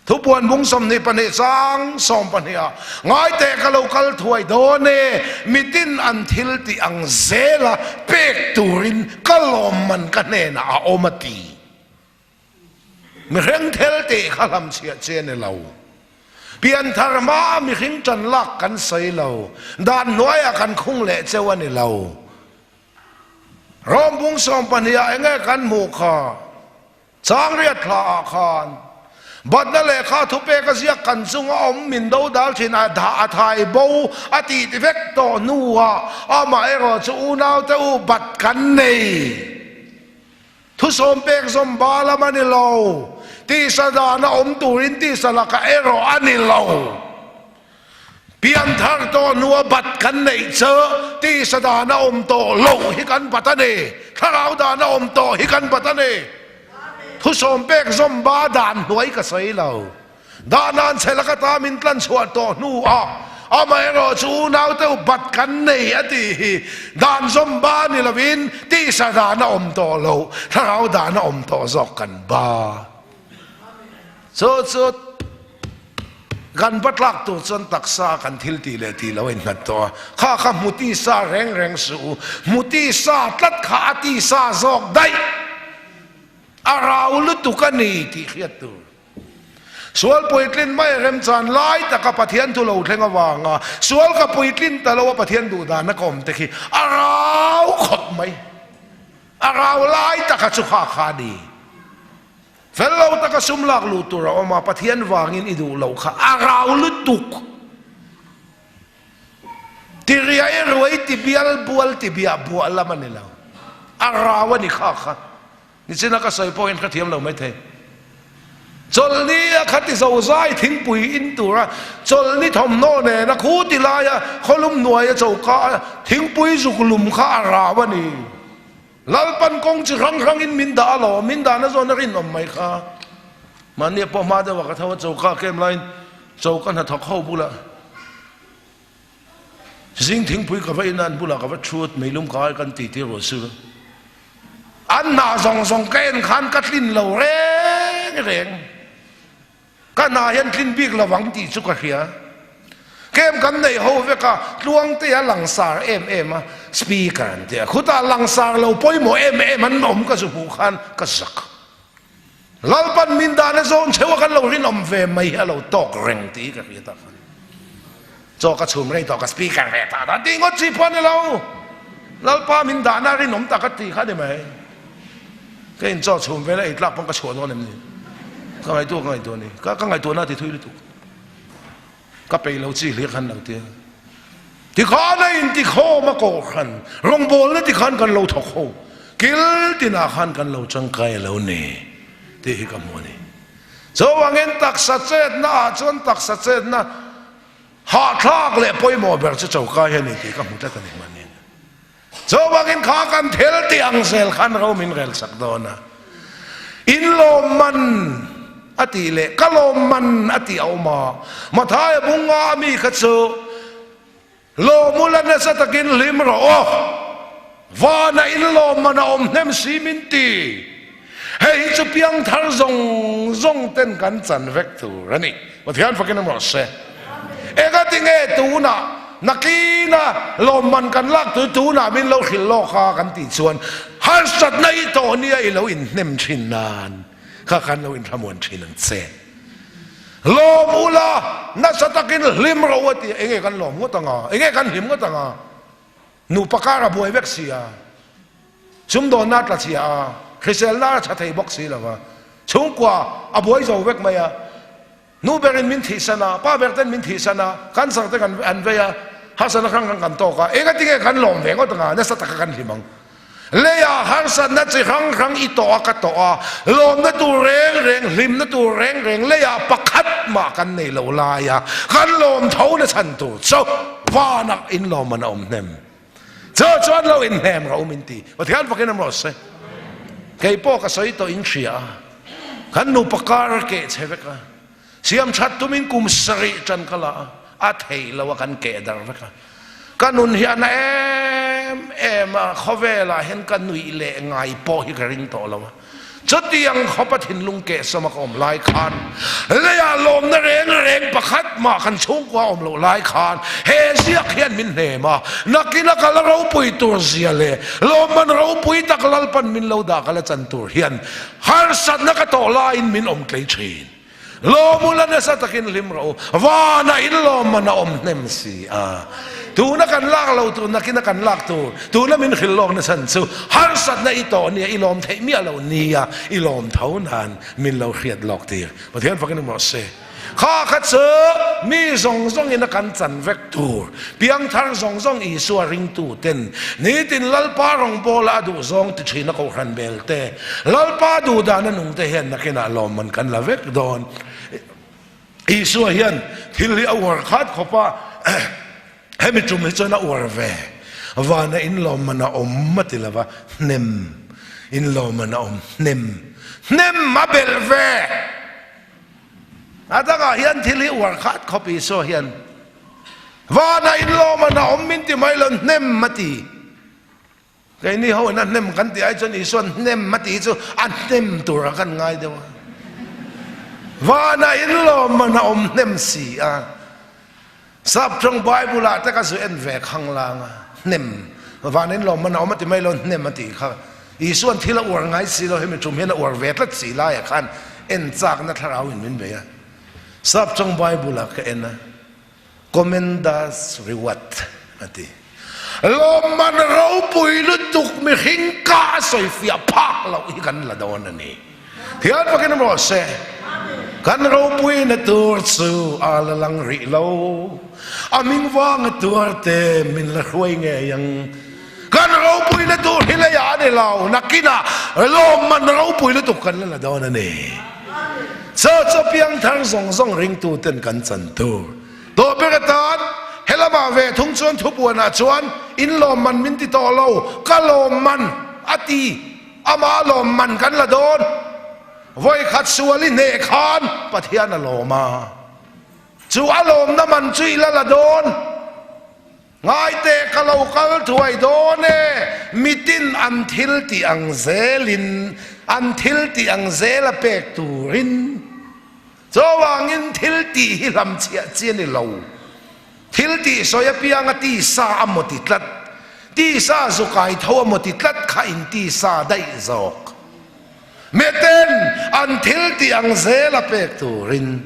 Thupuan bung 22 chang 12 ah ngaiteh ka lo kal thuai dawn e, mitin an thil tih ang zela pek turin ka lawmman ka hnenah a awm a ti. Mihring thil tih kha hlamchhiah chi a ni lo. Pianthar hmaa mihring ṭan lak kan sawi lo. Dan hnuaiah kan khung leh cheu a ni lo. Rom bung sawmpahnih-ah enge kan hmuh kha? Changriat thlaah khan batna lehkha thupek a ziak kan chunga awm min do dal thin a dah a thai bo a tih vek tawh hnuah amaherawh chu unaute u bat kan nei. Thusawm pek zawm ba lam a ni lo, tisa dana awm turin tisa lakah erawh a ni lo. Pianthar tawh hnua bat kan neih chu tisa dana awm tawh loh hi kan bat a ni. Thlarau dana awm tawh hi kan bat a ni. Thusawm pek zawm ba dan hnuai ka sawi lo. Dahnan chhe laka ta min tlan chhuah tawh hnuah amaherawh chu unau deuh bat kan nei a tih hi dan zawm ba ni lovin tisa dana awm tawh loh, thlarau dana awm tawh zawk kan ba. Chu chu Kan va tlak tur chuan taksa kan thil tih leh tih lo a innghat tawh a, kha kha hmu tisa reng reng suh u, hmu tisa tlat kha a tisa zawk daih, a rau lutuk a ni tih hriat tur. Sual puitlin mai remchan lai taka Pathian thu lo thleng avanga sual ka puitlin ta lo a Pathian duhdana ka awm te khi a rau khawp mai, a rau lai taka chu kha kha a ni. Fel lo taka sum lak luh tur a awm a, Pathian vangin i duh loh kha a rau lutuk. Ti riai ruai ti bial bual ti biah buah lam a ni lo. A rau a ni kha kha. Nichina ka sawi pawhin ka thiam lo maithei. Chawlhni a kha ti zozai thingpui in tura chawlhni thawmhnaw nena khu ti laia khawlum hnuaia choka a thingpui zuk lum kha a rau a ni. Lalpan kawng chi hrang hrangin min dah a lo, min dahna zawn a rinawm mai kha. Mahni a pawh hma deuh ah ka tho a, choka kem laiin choka hnathawk ho bulah zing thingpui ka va in a, an bulah ka va thu a, meilum ka ai kan ti tir ruah sur a. An hna zawng zawng ka en khan ka tlin lo reng reng. Ka hna hian tlin bik lo ang tih chu ka hria. Kem kan nei ho vek a, Tluangtea langsar em em a, speaker an ti a, khutah langsar lo pawimawh em em an awm ka zu hmuh khan ka zak. Lalpan min dahna zawn cheu a kan lo rinawm ve mai hi a lo tawk reng tih hi ka hria tak a ni. Chaw ka chhum rei tawh ka speaker ve ta ta tih ngawt chi pawh a ni lo. Lalpa min dahna rinawm tak a tih kha a ni mai. Ka in chaw chhum vela ei tlak pawn ka chhuah dawn em ni? Ka ngaihtuah ka ngaihtuah a ni. Ka ka ngaihtuahna ti thui lutuk. Ka peih lo chi hlir khan lo tia. Tikhan a intikhawm a kohhran rawngbawlna tikhan kan lo thawk ho. Kil tinah khan kan lo tangkai lo ni tih hi ka hmu a ni. Chuvangin taksa chetna ah chuan taksa chetna hahthlak leh pawimawh ber chu choka hi a ni tih ka hmu tlat a ni mahni. Chuvangin kha kan thil tih ang zel khan ro min rel sak dawn a. In lawmman a tih leh ka lawmman a tih a awm a. Mathaia bunga a mi kha chu Lawmula nasa takin hlim rawh aw. Vana in lawmman a awm hnem si min ti. Hei hi chu piangthar zawng zawng ten kan chan vek tur a ni. Pathian fakin awm rawh se. Engati nge tunah nakina lawmman kan lak tur tunah min lo hrilh lawk a kan tih chuan harsatna i tawh nia i lo inhnem thin nan kha khan lo inhramuan thin ang che. Lawm ula, nasa takin hlim ro a ti a, enge kan lawm ngawt ang a, enge kan hlim ngawt ang a, nupa kar a buai vek si a, sumdawnna a tla chhia a, hriselna a tha thei bawk si lo va, chhungkua a buai zo vek mai a, nu berin min thihsan a, pa ber ten min thihsan a, cancer te kan an vei a, harsatna hrang hrang kan tawk a, enga tinge kan lawm ve ngawt ang a, nasa taka kan hlim ang. Leiah harsatna chi hrang hrang i tawh a ka tawh a, lawmna tur reng reng, hlimna tur reng reng leiah pakhat mah kan nei lo lai a, kan lawm tho na chhan tur chu vanah inlawm an awm hnem. Chu chuan lo inhnem rawh u min ti. Pathian fakin awm rawh se. Kei pawh ka sawi tawh in hria a, kan nupa kar keh che vek a, siam that tumin kum sarih tan ka la a, a theih lo a kan keh dar vek a. Ka nun hi a na em em a, khawvelah hian ka nuih leh ngai pawh hi ka ring tawh lo a. Chutiang khawpa thinlung kehsawma ka awm lai khan, leiah lawmna reng reng pakhat mah kan chhungkua awm loh lai khan he ziak hian min hnem a, nakina ka la ropui tur zia leh lawmman ropui tak Lalpan min lo dah ka la chan tur hian harsatna ka tawh laiin min awm tlei thin. Lawmula nasa takin hlim rawh u, vanah in lawmman a awm hnem si a. Tuna kan lak lo tur nakina kan lak tur, tuna min hrilh lawk nachhan chu harsatna i tawh nia i lawm theih miah lo nia i lawm tho nan min lo hriat lawk tir. Pathian fakin emaw se. Kha kha chu mi zawng zawngin a kan chan vek tur, piangthar zawng zawng Isua ringtu ten nitin Lalpa rawngbawla a duh zawng ti thin a kohhran bel te, Lalpa duh dana nung te hian nakinah lawmman kan la vek dawn. Isua hian thil hi a uar khat khawp a, hemi tum hi chuan a uar ve. Vana in lawmman a awm a ti lo va, hnem in lawmman a awm, hnem, hnem a belh ve. A dangah hian thil hi uar khat khawp Isua hian vana in lawmman a awm min ti mai lo, hnem a ti. Keini ho in a hnem kan tih ai chuan Isua'n hnem a tih chu a hnem tur a kan ngai deuh a. Vanah in lawmman a awm hnem si a. Saptawng Bible ah te ka zu en ve khang lang a, hnem van in lawmman a awm a ti mai lo hnem a tih kha. Isua'n thil a uar ngai si lo hemi tum hian a uar ve tlat si laiah khan en chakna thlarau in min bei a. Saptawng Bible ah ka en a. Commender's reward a ti. Lawmman ropui lutuk mihring ka a sawifiah phak loh hi kan la dawn a ni. Thian fakin rawh se, kan ropuina tur chu a la lang rih lo. A ming vanga tuar te min la hruai ngei ang. Kan ropuina tur hi leiah a ni lo, nakinah lawmman ropui lutuk kan la la dawn a ni. Chaw chaw piangthar zawng zawng ringtuten kan chan tur. Tawh ber atan helamah ve thung chuan thupuanah chuan in lawmman min ti tawh lo, ka lawmman a ti, ama lawmman kan la dawn. Vawikhat sual i hneh khan Pathian a lawm a, chu a lawmna man chu i la la dawn. Ngaite ka lo kal thuai dawn e, mitin an thil tih ang zelin, an thil tih ang zela pek turin. Chuvangin thil tih hi hlamchhiah chi a ni lo. Thil tih sawi apianga tisa a maw ti tlat, tisa zu kai tho a maw ti tlat kha in tisa daih zawk. Miten an thil tih ang zela pek turin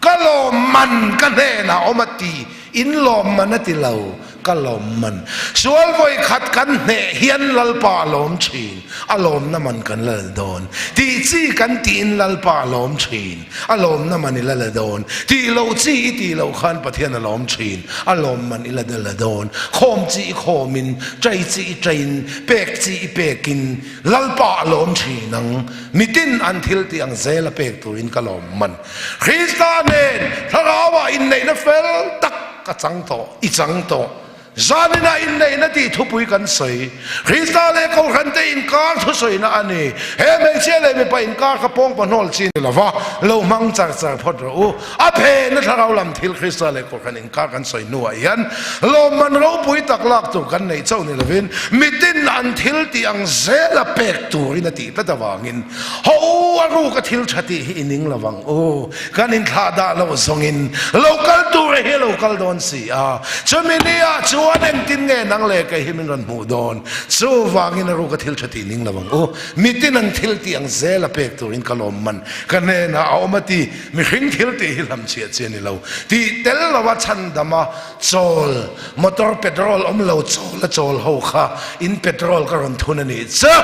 ka lawmman ka hnenah awm a ti, in lawmman a ti lo, ka lawmman. Sual vawi khat kan hneh hian Lalpa a lawm thin, a lawmna man kan la la dawn. Tih chi kan tiin Lalpa a lawm thin, a lawmna man i la la dawn. Tih loh chi i tih loh khan Pathian a lawm thin, a lawmman i la la dawn. Khawm chi i khawmin, chai chi i chaiin, pek chi i pekin, Lalpa a lawm thin ang, mitin an thil tih ang zel a pek turin ka lawm man. Krista nen thlarauah inneihna fel tak ka chang tawh, i chang tawh. Zaninah inneihna tih thupui kan sawi. Krista leh Kohhrante inkar thusawina a ni. He hmeichhia leh mipa inkar kha pawngpa hnawl chi ni lova, lo hmang char char phawt rawh u. A phenna thlarau lam thil Krista leh Kohhran inkar kan sawi hnuah hian lawmman ropui tak lak tur kan neih chauh ni lovin mitin an thil tih ang zela pek turin a tih tlat avangin haw u a ruk a thil tha tih hi i ning lovang u, kan inthlah dah loh zawngin lo kal tur hi a lo kal dawn si a, chumi ni ah chuan engtin nge nang leh kei hi min rawn hmuh dawn? Chuvangin a ruk a thil tha tih ning lovang u, mitin an thil tih ang zela pek turin ka lawmman ka hnenah a awm a ti. Mihring thil tih hi hlamchhiah chi a ni lo. Tih tel lo a chhandam a chawl, motor petrol awm lo chawl a chawl ho kha in petrol ka rawn thun a nih chu.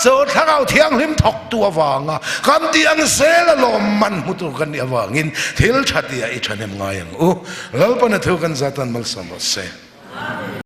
Chu thlarau thianghlim thawktu avanga kan tih ang zel a lawm man hmu tur kan nih avangin thil tha tihah i thahnem ngai ang u. Lalpana thu kan zatan malsawm rawh se.